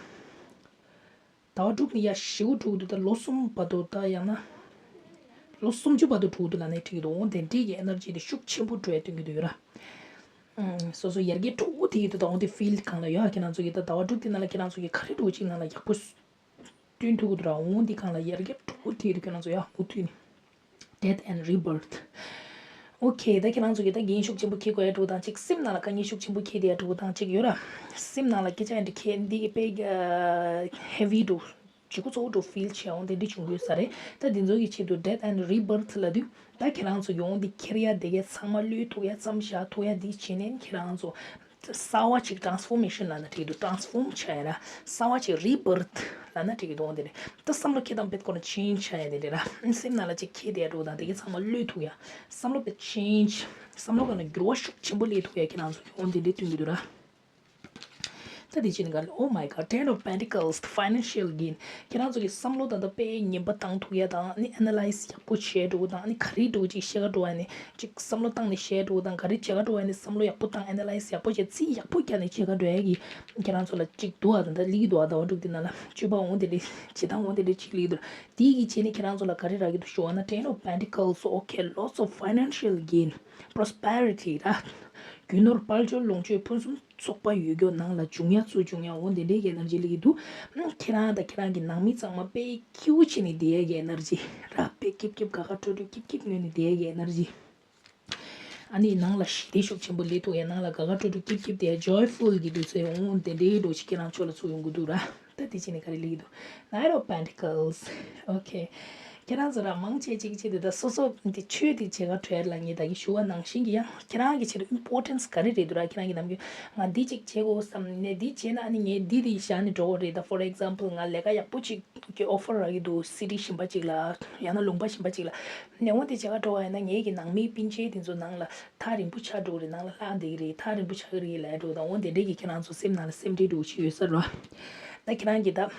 ཟླ་བ་དྲུག་ནས་ཡར་ཞེ་པོ་འགྲོ་གི་འདུག་ད་ལོ་གསུམ་བར་དུ་ད་ཡང་ན། ལོ་སུམ་ཅུ་བར་དུ་འགྲོ་གི་འདུག་ལབ་ནའི་འགྲིག་གི་འདུག་འོ་དེ་འདྲའི་གི་ཨེ་ནར་ཇི་དེ་ཤུགས་ཆེན་པོ་འགྲོ་ཡ་སྟོན་གྱི་འདུག་ཡོད་ར། ཨུམ། སོ་སོ་ཡར་རྒྱས་འགྲོ་གི་འདུག་ད་འོ་དེ་ཕིལ་སྒང་ལ་ཡོད། ཁྱེད་རང་ཚོ་གི་ད་ཟླ་བ་དྲུག་དེ་ནང་ལ་ཁྱེད་རང་ཚོ་གི་ག་རེ་འགྲོ་གཅིག་ནང་ལ་ཡག་པོ་སྟོན་ཐུབ་ཀྱི་འདུག་ར། འོ་འདི་སྒང་ལ་ཡར་རྒྱས་འགྲོ་གི་འདུག་ཁྱེད་རང་ཚོ་ཡར་མུ་མཐུད་ནས། Death and Rebirth། ཨོ་ཁེ། ད་ཁྱེད་རང་ཚོ་གིས་ད་འགན་ཤུགས་ཆེན་པོ་འཁྱེར་དགོས་ཡ་འདྲ་བོ་དང་གཅིག་སེམས་ནང་ལ་དཀའ་ངལ་ཤུགས་ཆེན་པོ་འཁྱེར་བསྡད་ཡ་འདྲ་བོ་དང་གཅིག་ཡོད་ར། སེམས་ནང་ལ་སྐད་ཆ་ཡ་འདྲ་འཁྱེར་འདི་གི་དཔེ་ཧེ་བི་འདྲ་བོ་ལྗིད་ཁོག་ཚ་པོ་འདྲ་བོ་ཕིལ་བྱེད་འོང་དེ་འདྲ་བྱུང་ཡོད་ས་རེད། ད་འདི་ཚོ་གི་ཆེད་དུ་Death and Rebirth་ལབ་དུས་ད་ཁྱེད་རང་ཚོ་གིས་འོ་འདི་འཁྱེར་ཡ་དེ་གའི་ཚང་མ་བློས་ཐུབ་ཡ་མཚམས་བཞག་ཐུབ་ཡ་འདི་བྱས་ནས་ཁྱེད་རང་ཚོ་གསར་བ་ཅིག་ཊ་རན་སི་ཕོར་མེ་ཤན་ལབ་ན་འགྲིག་འདུག་ཊ་རན་སི་ཕོརམ་ཆགས་ཡ་ར། གསར་བ་ཅིག་རི་བར་ཐི་ལབ་ན་འགྲིག་གི་འདུག་འོ་དེ་རེད། ད་བསམ་བློ་འཁྱེར་སྟངས་དཔེ་ཁོ་ན་ཆེན་ཇི་ཆགས་ཡ་དེ་རེད་ར། སེམས་ནང་ལ་ཅིག་འཁྱེར་བསྡད་ཡ་འདྲ་བོ་དང་དེ་གའི་ཚང་མ་བློས་ཐུབ་ཡ། བསམ་བློ་དཔེ་ཆེན་ཇི། བསམ་བློ་སྒང་ལ་འགྱུར་བ་ཤུགས་ཆེན་པོ་སླེབས་ཐུབ་ཡ་ཁྱེད་རང་ཚོ་འོ་དེ་འདྲ་སྟོན་གྱི་འདུག་ར། ད་དེ་ཕྱིན་ག་ལ། Oh my God, Ten of Pentacles, the financial gain. ཁྱེད་རང་ཚོ་གི་བསམ་བློ་ད་ལྟ་དཔེ་ངན་པ་བཏང་ཐུབ་ཡ་དང་ཨ་ནི་ཨེ་ན་ལའིཛ་ཡག་པོ་བྱས་འགྲོ་དང་ཨ་ནི་ག་རེ་འགྲོ་ཅིག་ཤེས་ག་འགྲོ་ཡ་ནི་ཅིག་བསམ་བློ་བཏང་ནས་བཤད་འགྲོ་དང་ག་རེ་བྱེད་ག་འགྲོ་ཡ་ནི་བསམ་བློ་ཡག་པོ་བཏང་ཨེ་ན་ལའིཛ་ཡག་པོ་བྱས་རྩིས་ཡག་པོ་རྒྱག་ནས་བྱེད་ག་འགྲོ་ཡ་གི་ཁྱེད་རང་ཚོ་ལ་ཅིག་འདུག་ཨ། ད་ལྟ་ལི་གི་འདུག་ཨ། ཟླ་བ་དྲུག་དེ་ནང་ལ་སྤྱོད་པ་འོང་དེ་འདྲ་བྱེད་སྟངས་འོང་དེ་འདྲ་ཅིག་ལི་གི་འདུག་དེ་གི་བྱས་ནས་ཁྱེད་རང་ཚོ་ལ་ག་རེ་རག་གི་འདུག་ཞུ་བ་ན། Ten of Pentacles, okay, lots of financial gain, prosperity ར། རྒྱུ་ནོར་དཔལ་འབྱོར་ལོངས་སྤྱོད་ཕུན་སུམ་ཚོགས་པ་ཡོད་རྒྱུ་ནང་ལ་འབྱུང་ཡ་ཚུར་འབྱུང་ཡ་འོ་དེ་འདྲའི་གི་ཨེ་ན་ཇི་སླེབས་ཀྱི་འདུག་ཁྱེད་རང་དང་ཁྱེད་རང་གི་ནང་མི་ཚང་མ་དཔེ་སྐྱིད་པོ་བྱས་ནས་བསྡད་ཡ་གི་ཨེ་ན་ཇི་ར། དཔེ་སྐྱིད་སྐྱིད་དགའ་དགའ་སྤྲོ་སྤྲོ་སྐྱིད་སྐྱིད་ངུས་ནས་བསྡད་ཡ་གི་ཨེ་ན་ཇི། ཨ་ནི་ནང་ལ་ཞི་བདེ་ཤུགས་ཆེན་པོ་སླེབས་ཐུབ་ཡ། ནང་ལ་དགའ་དགའ་སྤྲོ་སྤྲོ་སྐྱིད་སྐྱིད་བསྡད་ཡ། ཇོའི་ཕུལ་གི་དུས་ཚོད་འོང་དེ་འདྲའི་འགྲོ་ཅིག་ཁྱེད་རང་ཕྱོགས་ལ་ཚུར་ཡོང་གི་འདུག་ར། ད་དེ་ཕྱིན་ནས་ག་རེ་སླེབས་ཀྱི་འདུག Knight of Pentacles, okay. ཁྱེད་རང་ཚོ་ར་མང་ཆེ་གཅིག་གཅིག་དེ་ད་སོ་སོ་འདི་ཆོས་འདི་བྱེད་ག་འགྲོ་ཡ་ལ་ངས་ད་གིན་ཞུ་བ་ནང་བཞིན་གྱི་ཡང་ཁྱེད་རང་གི་ཆེད་དུ་ཨིམ་པོར་ཊེན་སི་ག་རེ་རེད་འདུག་ར། ཁྱེད་རང་གི་ནམ་རྒྱུན་ང་འདི་གཅིག་བྱེད་དགོས་བསམ་ནས་འདི་བྱས་ན་ཨ་ནི་ངས་འདི་འདི་བཞག་ནས་འགྲོ་དགོས་རེད། ད་for example ང་ལས་ཀ་ཡག་པོ་གཅིག་གི་ཨོ་ཕར་རག་གི་འདུག་སི་ཊི་གཞན་པ་གཅིག་ལ་ཡང་ན་ལུང་པ་གཞན་པ་གཅིག་ལ། ནས་འོ་དེ་བྱེད་ག་འགྲོ་བ་ཡིན་ན་ངེད་ཀྱི་ནང་མི་སྤུན་མཆེད་དེ་ཚོ་ནང་ལ་ཐག་རིང་པོ་ཆགས་འགྲོ་གི་རེད། ནང་ལ་ལྷག་བསྡད་ཀྱི་རེད། ཐག་རིང་པོ་ཆགས་ཀྱི་རེད་ལབ་འགྲོ་དང་འོ་དེ་འདྲས་ཀྱི་ཁྱེད་རང་ཚོ་སེམས་ནང་ལ་སེམས་ཁྲལ་འགྲོ་གི་ཅིག་ཡོད་ས་རེད་བ། ད་ཁྱེད་རང་གིས་ད་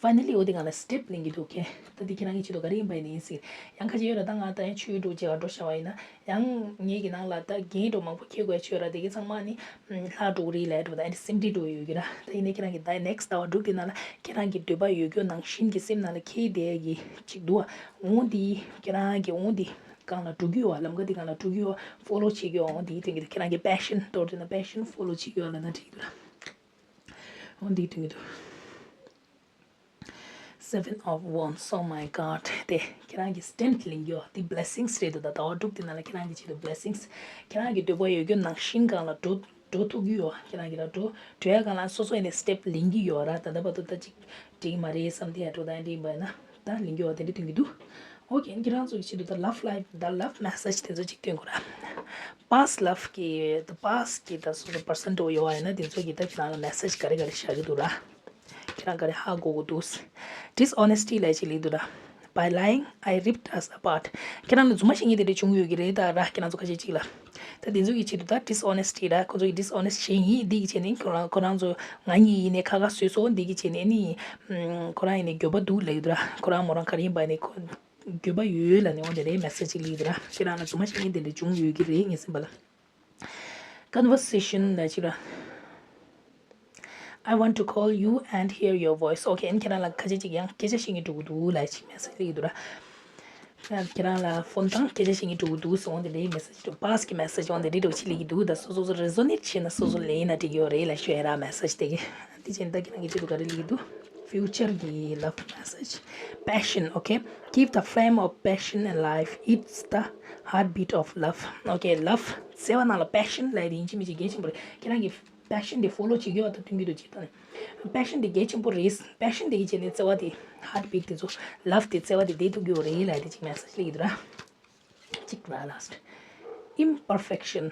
ཕའི་ནལ་ལི་འོ་དེ་སྒང་ལ་སི་ཊེབ་ལེན་གྱི་འདུག་གས། ད་དེ་ཁྱེད་རང་གི་ཆེད་དུ་ག་རེ་ཡིན་པ་ཡིན་ན་ཡིན་སྲིད། ཡང་ཁ་ཅིག་ཡོད་ར། ད་ང་ད་ཡང་ཆོས་འགྲོ་བྱེད་ག་འགྲོ་བྱ་བ་ཡིན་ན་ཡང་ངེད་ཀྱི་ནང་ལ་ད་འགན་འགྲོ་མང་པོ་འཁྱེར་དགོས་ཡ་ཆོས་ར། དེ་གི་ཚང་མ་ནི་ལྷག་འགྲོ་གི་རེད་ལབ་འགྲོ་ད་ཨ་ནི་སེམས་ཁྲལ་འགྲོ་ཡོད་ཀྱི་ར། ད་ཡིན་ནའི་ཁྱེད་རང་གི་ད་ནེག་སི་ཟླ་བ་དྲུག་དེ་ནང་ལ་ཁྱེད་རང་གི་འདོད་པ་ཡོད་རྒྱུ་ནང་བཞིན་གྱི་སེམས་ནང་ལ་འཁྱེར་བསྡད་ཀྱི་ཅིག་འདུག་ཨ། འོ་འདི་ཁྱེད་རང་གི་འོ་འདི་སྒང་ལ་འགྲོ་གི་ཡོད་ཨ། ལམ་ཀ་འདི་སྒང་ལ་འགྲོ་གི་ཡོད་ཨ། ཕོ་ལོ་བྱེད་ཀྱི་ཡོད་ཨ། འོ་འདི་དོན་གྱི་ཁྱེད་རང་གི་པེ་ཤན་མདོར་བསྡུས་ན་པེ་ཤན་ཕོ་ལོ་བྱེད་ཀྱི་ཡོད་ཨ་ལབ་ན་འགྲིག་གི་འདུག་ར། འོ་འདི་དོན་གྱི་འདུག Seven of Wands, oh my God. དེ་ཁྱེད་རང་གི་སི་ཊེམ་ལེན་རྒྱུ་དེ་བི་ལེ་སིང་སི་རེད་འདུག་ད་ཟླ་བ་དྲུག་དེ་ནང་ལ་ཁྱེད་རང་གི་ཆེད་དུ་བི་ལེ་སིང་སི། ཁྱེད་རང་གི་འདོད་པ་ཡོད་རྒྱུ་ནང་བཞིན་སྒང་ལ་འགྲོ་འགྲོ་ཐུབ་ཀྱི་ཡོད། ཁྱེད་རང་གི་ལ་འགྲོ་འགྲོ་ཡ་སྒང་ལ་སོ་སོ་ཡིན་ནའི་སི་ཊེམ་ལེན་གྱི་ཡོད་ར། ད་ལྟ་བར་དུ་ད་ཅིག་འགྲིག་མ་རེད་བསམ་དེ་ཡ་འགྲོ་ད་ཡ་འགྲིག་པ་ཡིན་ན་ད་ལེན་རྒྱུ་བ་དེ་འདྲ་སྟོན་གྱི་འདུག་ཨོ་ཁེ། ཁྱེད་རང་ཚོ་གི་ཆེད་དུ་ད་ལབ་ལའེཕ་ད་ལབ་མེ་སེཇ་དེ་ཚོ་ཅིག་སྟོན་དགོས་ར། པཱ་སི་ཊི་ལབ་ཀྱི་ད་པཱ་སི་ཊི་གི་ད་སོ་སོ་པར་སན་འགྲོ་ཡོད་བ་ཡིན་ན་དེ་ཚོ་གི་ད་ཁྱེད་རང་ལ་མེ་སེཇ་ག་རེ་ག་རེ་བཞག་གི་འདུག་ར། ཁྱེད་རང་ག་རེ་ཧ་གོ་གི་འདུག་ཌི་སི་ཨོ་ནེ་སི་ཊི་ལབ་ཅིག་ལེན་འདུག་ར། By lying, I ripped us apart. ཁྱེད་རང་ལ་རྫུན་མ་བཤད་མཁན་དེ་འདྲ་བྱུང་ཡོད་ཀྱི་རེད་ད་ར། ཁྱེད་རང་ཚོ་ཁ་ཤས་ཅིག་ལ། ད་དེ་ཚོ་གི་ཆེད་དུ་ད་dishonesty ར། ཁོ་ཚོ་གི་dishonesty བྱས་ཡིན། འདི་གི་བྱས་ནས་ཁོ་རང་ཁོ་རང་ཚོ་ང་གཉིས་ཡིན་ནས་ཁ་ཁ་བཟོས་སོང་། འདི་གི་བྱས་ནས་ནི་ཁོ་རང་ཡིན་ནས་འགྱོད་པ་འདུག་ལབ་ཡོད་ར། ཁོ་རང་མོ་རང་ག་རེ་ཡིན་པ་ནས་ཁོ་འགྱོད་པ་ཡོད་ལབ་ནས་འོ་དེ་འདྲའི་message ཅིག་སླེབས་ཡོད་ར། ཁྱེད་རང་ལ་རྫུན་མ་བཤད་མཁན་དེ་འདྲ་བྱུང་ཡོད་ཀྱི་རེད་ངས་སེམས་པ་ལ། Conversation ལ་ཅིག་ར། I want to call you and hear your voice. Okay, ཨ་ནི་ཁྱེད་རང་ལ་ཁ་ཤས་ཅིག་ཡང་སྐད་ཆ་བཤད་མཁན་འགྲོ་གི་འདུག་ལབ་ཅིག་message སླེབས་ཀྱི་འདུག་ར། ཁྱེད་རང་ལ་ཕོན་དང་སྐད་ཆ་བཤད་མཁན་འགྲོ་གི་འདུག་ཟེར་འོང་དེ་འདྲའི་message འགྲོ། past གི་message འོང་དེ་འདྲའི་འགྲོ་ཅིག་སླེབས་ཀྱི་འདུག་ད་སོ་སོ་སོ་resonate བྱས་ན་སོ་སོ་ལེན་ན་འགྲིག་ཡོད་རེད་ལབ་ཤོད་ཡ་ར། message དེ་གི་དེ་བྱས་ན་ད་ཁྱེད་རང་གི་ཆེད་དུ་ག་རེ་སླེབས་ཀྱི་འདུག future གི་love message. Passion, okay? Keep the flame of passion alive. It's the heartbeat of love. Okay, love བརྩེ་བ་ནང་ལ་passion ལབ་ཡ་དེ་ཡིན་གཅིག་མིན་གཅིག་གལ་ཆེན་པོ་རེད། ཁྱེད་རང་གི་passion དེ་follow བྱེད་དགོས་པ་དང་མཐུན་གྱི་འདུག་ཅེས་དང་། passion དེ་གལ་ཆེན་པོ་རེད། passion དེ་གི་བྱས་ནས་བརྩེ་བ་དེ་heartbeat དེ་ཚོ་love དེ་བརྩེ་བ་དེ་བསྡད་ཐུབ་ཀྱི་ཡོད་རེད་ལབ་ཡ་དེ་གཅིག་message སླེབས་ཀྱི་འདུག་ར། གཅིག་ར་last. Imperfection.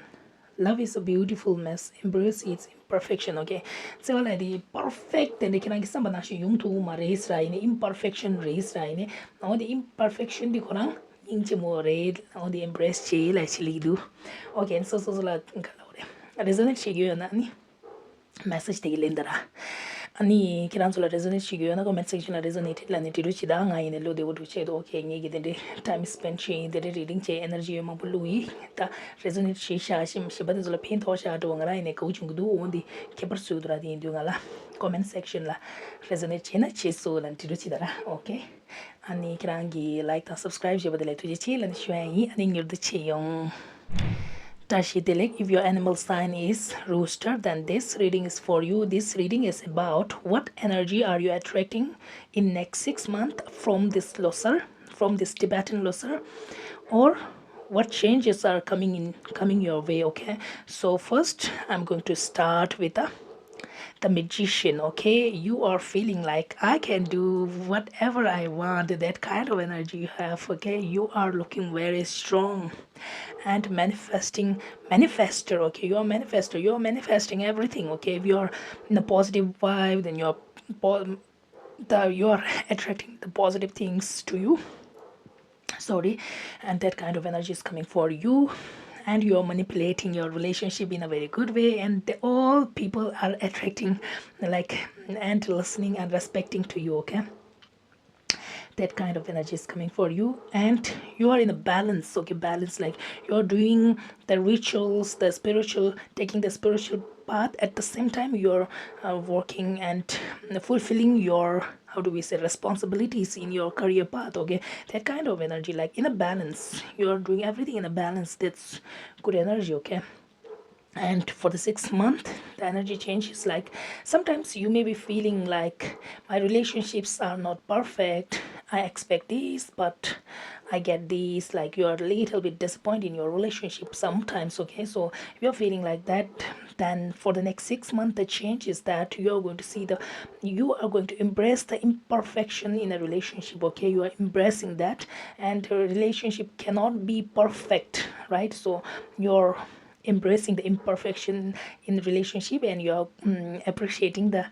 Love is a beautiful mess. Embrace its imperfection. Okay. བརྩེ་བ་ལབ་ཡ་དེ་perfect དེ་འདྲ་ཁྱེད་རང་གི་བསམ་པ་ནང་བཞིན་ཡོང་ཐུབ་མ་རེད་ཟེར་ཡིན་ནའི་imperfection རེད་ཟེར་ཡིན་ནའི་འོ་དེ་imperfection དེ་ཁོ་རང་སྙིང་རྗེ་མོ་རེད། འོ་དེ་embrace བྱེད་ལབ་ཅིག་སླེབས་ཀྱི་འདུག okay, སོ་སོ་སོ་ལ་ག་ལབ་རེད། resonate བྱེད་ཀྱི་ཡོད་ན་ནི་message དེ་གི་ལན་ད་ར། ཨ་ནི་ཁྱེད་རང་ཚོ་ལ་resonate བྱེད་ཀྱི་ཡོད་ན་comment section ལ་resonated ལབ་ནས་འབྲི་རོགས་བྱེད་དང་། ང་ཡིན་ནས་བློ་བདེ་བོ་འགྲོ་བྱེད་དོ། okay, ངས་ཀྱི་དེ་འདྲའི་time spend བྱས་ཡིན། དེ་འདྲའི་reading བྱས་energy ཡོད་མང་པོ་བླུགས་ཡིན། ད་resonate བྱས་ཤག་ཞིམ་ཞིམ་པ་དེ་ཚོ་ལ་ཕན་ཐོགས་ཤག་འགྲོ་བ་ང་རང་ཡིན་ནས་དགའ་བོ་བྱུང་གི་འདུག་འོ་འདི་ཁྱད་པར་བཟོས་འདུག་ར། དེ་ཡིན་དུས་ང་ལ་comment section ལ་resonate བྱས་ན་བྱས་སོང་ལབ་འབྲི་རོགས་བྱེད་ད་ར། okay. ཨ་ནི་ཁྱེད་རང་གིས་like དང་subscribe བྱས་པ་དེ་ལ་ཐུགས་རྗེ་ཆེ་ལབ་ནས་ཞུ་ཡ་ཡིན། ཨ་ནི་མྱུར་དུ་མཇལ་ཡོང་། བཀྲ་ཤིས་བདེ་ལེགས། If your animal sign is rooster, then this reading is for you. This reading is about what energy are you attracting in next six months from this loser, from this Tibetan loser, or what changes are coming in, coming your way, okay? So first, I'm going to start with the the magician, okay? You are feeling like, "I can do whatever I want," that kind of energy you have, okay? You are looking very strong and manifesting, manifester, okay? You are manifester, you are manifesting everything, okay? If you are in a positive vibe, then you're po- the you are attracting the positive things to you, sorry, and that kind of energy is coming for you, and you're manipulating your relationship in a very good way, and the, all people are attracting, like, and listening and respecting to you, okay? That kind of energy is coming for you, and you are in a balance, okay? Balance, like, you're doing the rituals, the spiritual, taking the spiritual path. At the same time, you're uh, working and fulfilling your, how do we say, responsibilities in your career path, okay? That kind of energy, like, in a balance, you're doing everything in a balance. That's good energy, okay? And for the sixth month, the energy change is like, sometimes you may be feeling like, "My relationships are not perfect. I expect this, but I get this." Like, you are a little bit disappointed in your relationship sometimes, okay? So if you're feeling like that, then for the next six months, the change is that you are going to see the, you are going to embrace the imperfection in a relationship, okay? You are embracing that, and a relationship cannot be perfect, right? So you're embracing the imperfection in relationship, and you're mm, appreciating the,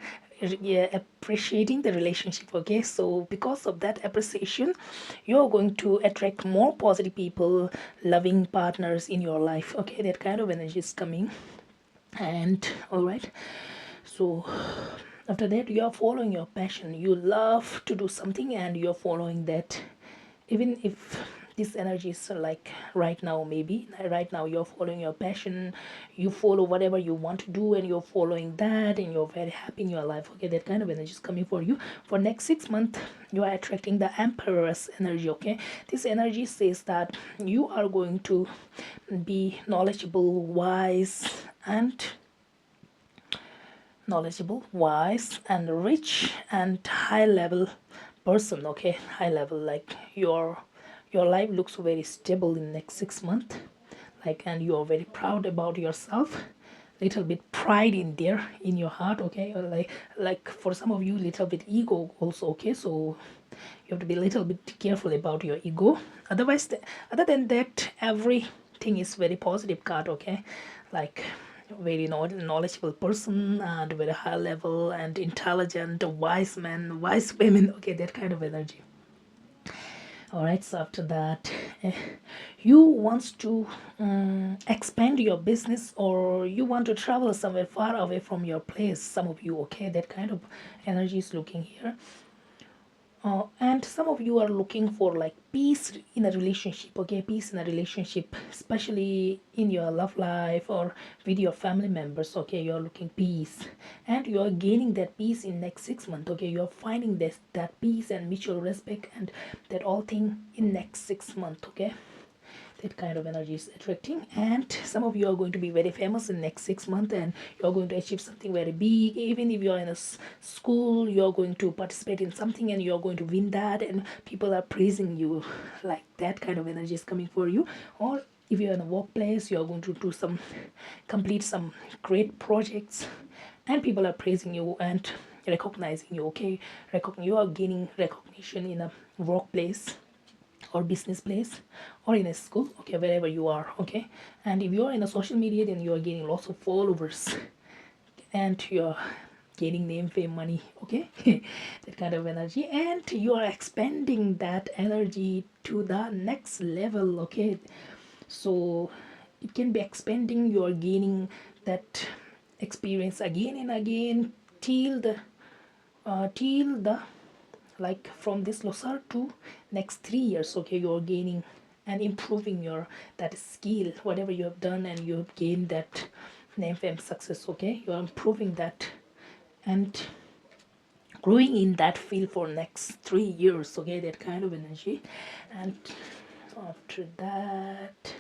yeah, appreciating the relationship, okay? So because of that appreciation, you're going to attract more positive people, loving partners in your life, okay? That kind of energy is coming. And all right, so after that, you are following your passion. You love to do something and you're following that, even if this energy is, like, right now, maybe right now you're following your passion, you follow whatever you want to do, and you're following that, and you're very happy in your life, okay? That kind of energy is coming for you. For next six months, you are attracting the emperor's energy, okay? This energy says that you are going to be knowledgeable, wise, and knowledgeable, wise, and rich, and high level person, okay? High level, like, your your life looks very stable in next six months, like, and you are very proud about yourself, little bit pride in there in your heart, okay? Or like, like, for some of you, little bit ego also, okay? So you have to be a little bit careful about your ego. Otherwise, th- other than that, everything is very positive card, okay? Like, very knowl- knowledgeable person and very high level and intelligent, wise man, wise women, okay? That kind of energy. All right, so after that, eh, you want to um, expand your business, or you want to travel somewhere far away from your place. Some of you, okay, that kind of energy is looking here. Uh, and some of you are looking for, like, peace in a relationship, okay? Peace in a relationship, especially in your love life or with your family members, okay? You are looking peace, and you are gaining that peace in next six months, okay? You are finding this, that peace and mutual respect and that all thing in next six months, okay? That kind of energy is attracting, and some of you are going to be very famous in next six months, and you're going to achieve something very big. Even if you're in a s- school, you're going to participate in something and you're going to win that, and people are praising you. Like, that kind of energy is coming for you. Or if you're in a workplace, you're going to do some, complete some great projects, and people are praising you and recognizing you, okay? Recogn- you are gaining recognition in a workplace or business place or in a school, okay, wherever you are, okay? And if you are in a social media, then you are gaining lots of followers and you're gaining name, fame, money, okay? That kind of energy, and you are expanding that energy to the next level, okay? So it can be expanding, you are gaining that experience again and again till the uh, till the, like, from this Losar to next three years, okay? You're gaining and improving your, that skill, whatever you have done, and you have gained that name, fame, success, okay? You're improving that and growing in that field for next three years, okay? That kind of energy. And after that,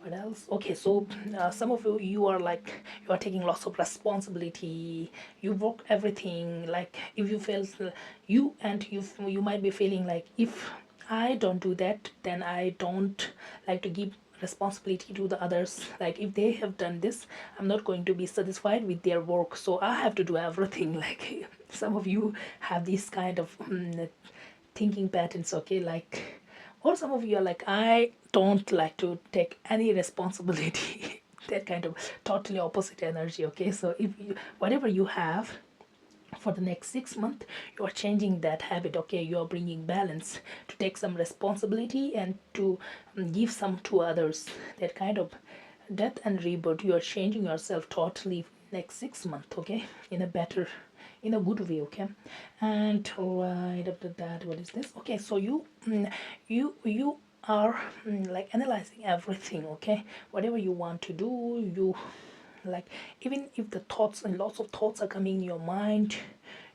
what else? Okay, so uh, some of you, you are, like, you are taking lots of responsibility. You work everything. Like, if you feel, you and you, you might be feeling like, if I don't do that, then I don't, like, to give responsibility to the others. Like, if they have done this, I'm not going to be satisfied with their work, so I have to do everything. Like, some of you have this kind of um, thinking patterns, okay? Like, or some of you are like, I don't like to take any responsibility. That kind of totally opposite energy, okay? So if you, whatever you have for the next six months, you are changing that habit, okay? You are bringing balance to take some responsibility and to um, give some to others. That kind of death and rebirth, you are changing yourself totally next six months, okay? In a better, in a good way, okay? And right after that, what is this? Okay, so you, mm, you, you are mm, like, analyzing everything, okay? Whatever you want to do, you, like, even if the thoughts and lots of thoughts are coming in your mind,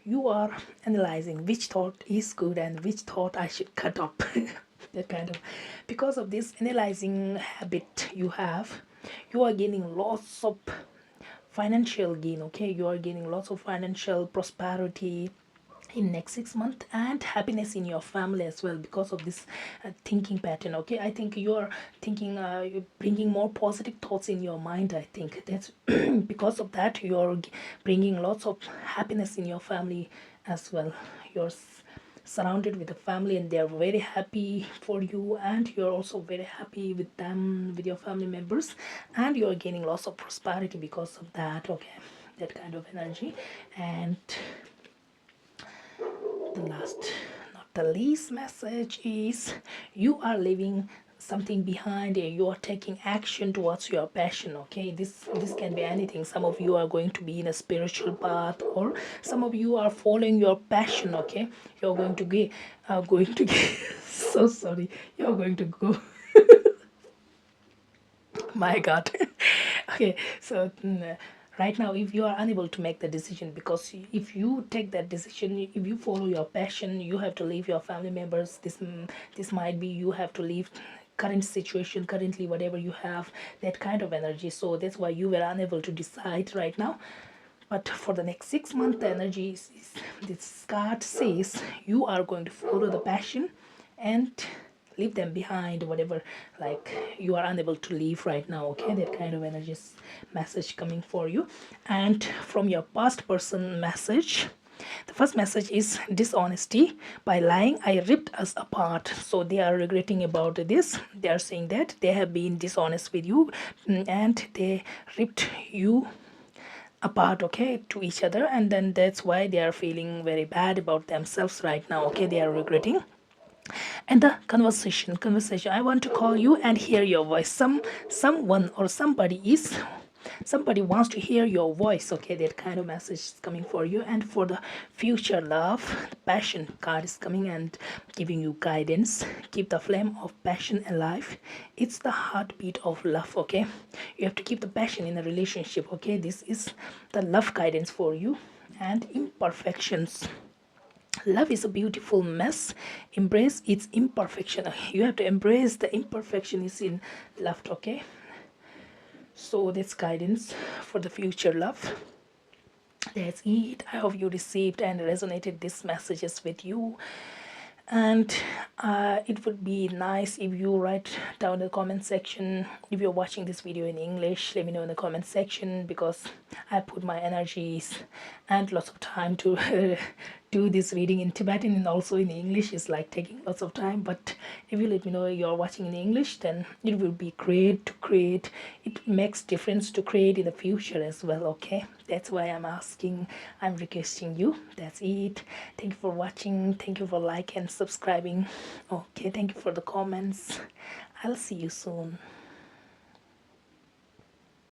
you are analyzing which thought is good and which thought I should cut up. That kind of, because of this analyzing habit you have, you are gaining lots of financial gain, okay? You are gaining lots of financial prosperity in next six months, and happiness in your family as well, because of this uh, thinking pattern, okay? I think you're thinking, uh, you're bringing more positive thoughts in your mind. I think that's because of that, you're g- bringing lots of happiness in your family as well. You're s- surrounded with the family, and they are very happy for you, and you're also very happy with them, with your family members, and you're gaining lots of prosperity because of that, okay? That kind of energy. And the last, not the least message is, you are leaving something behind, and you are taking action towards your passion, okay? This this can be anything. Some of you are going to be in a spiritual path, or some of you are following your passion, okay? You're going to get, are going to get so sorry, you're going to go. My God. Okay, so mm, right now, if you are unable to make the decision, because if you take that decision, if you follow your passion, you have to leave your family members. This mm, this might be, you have to leave current situation, currently, whatever you have, that kind of energy. So that's why you were unable to decide right now. But for the next six months, the energy is, is, this card says you are going to follow the passion and leave them behind, whatever, like, you are unable to leave right now, okay? That kind of energy is, message coming for you. And from your past person message, the first message is dishonesty. By lying, I ripped us apart. So they are regretting about this. They are saying that they have been dishonest with you, mm, and they ripped you apart, okay, to each other, and then that's why they are feeling very bad about themselves right now, okay? They are regretting. And the conversation, conversation. I want to call you and hear your voice. Some, someone or somebody is, somebody wants to hear your voice. Okay, that kind of message is coming for you. And for the future love, the passion card is coming and giving you guidance. Keep the flame of passion alive. It's the heartbeat of love. Okay, you have to keep the passion in a relationship. Okay, this is the love guidance for you. And imperfections. Love is a beautiful mess. Embrace its imperfection. You have to embrace the imperfection is in love, okay? So that's guidance for the future love. That's it. I hope you received and resonated these messages with you. And uh, it would be nice if you write down in the comment section if you're watching this video in English. Let me know in the comment section, because I put my energies and lots of time to do this reading in Tibetan and also in English. Is like taking lots of time. But if you let me know you're watching in English, then it will be great to create. It makes difference to create in the future as well, okay? That's why I'm asking, I'm requesting you. That's it. Thank you for watching. Thank you for like and subscribing. Okay, thank you for the comments. I'll see you soon.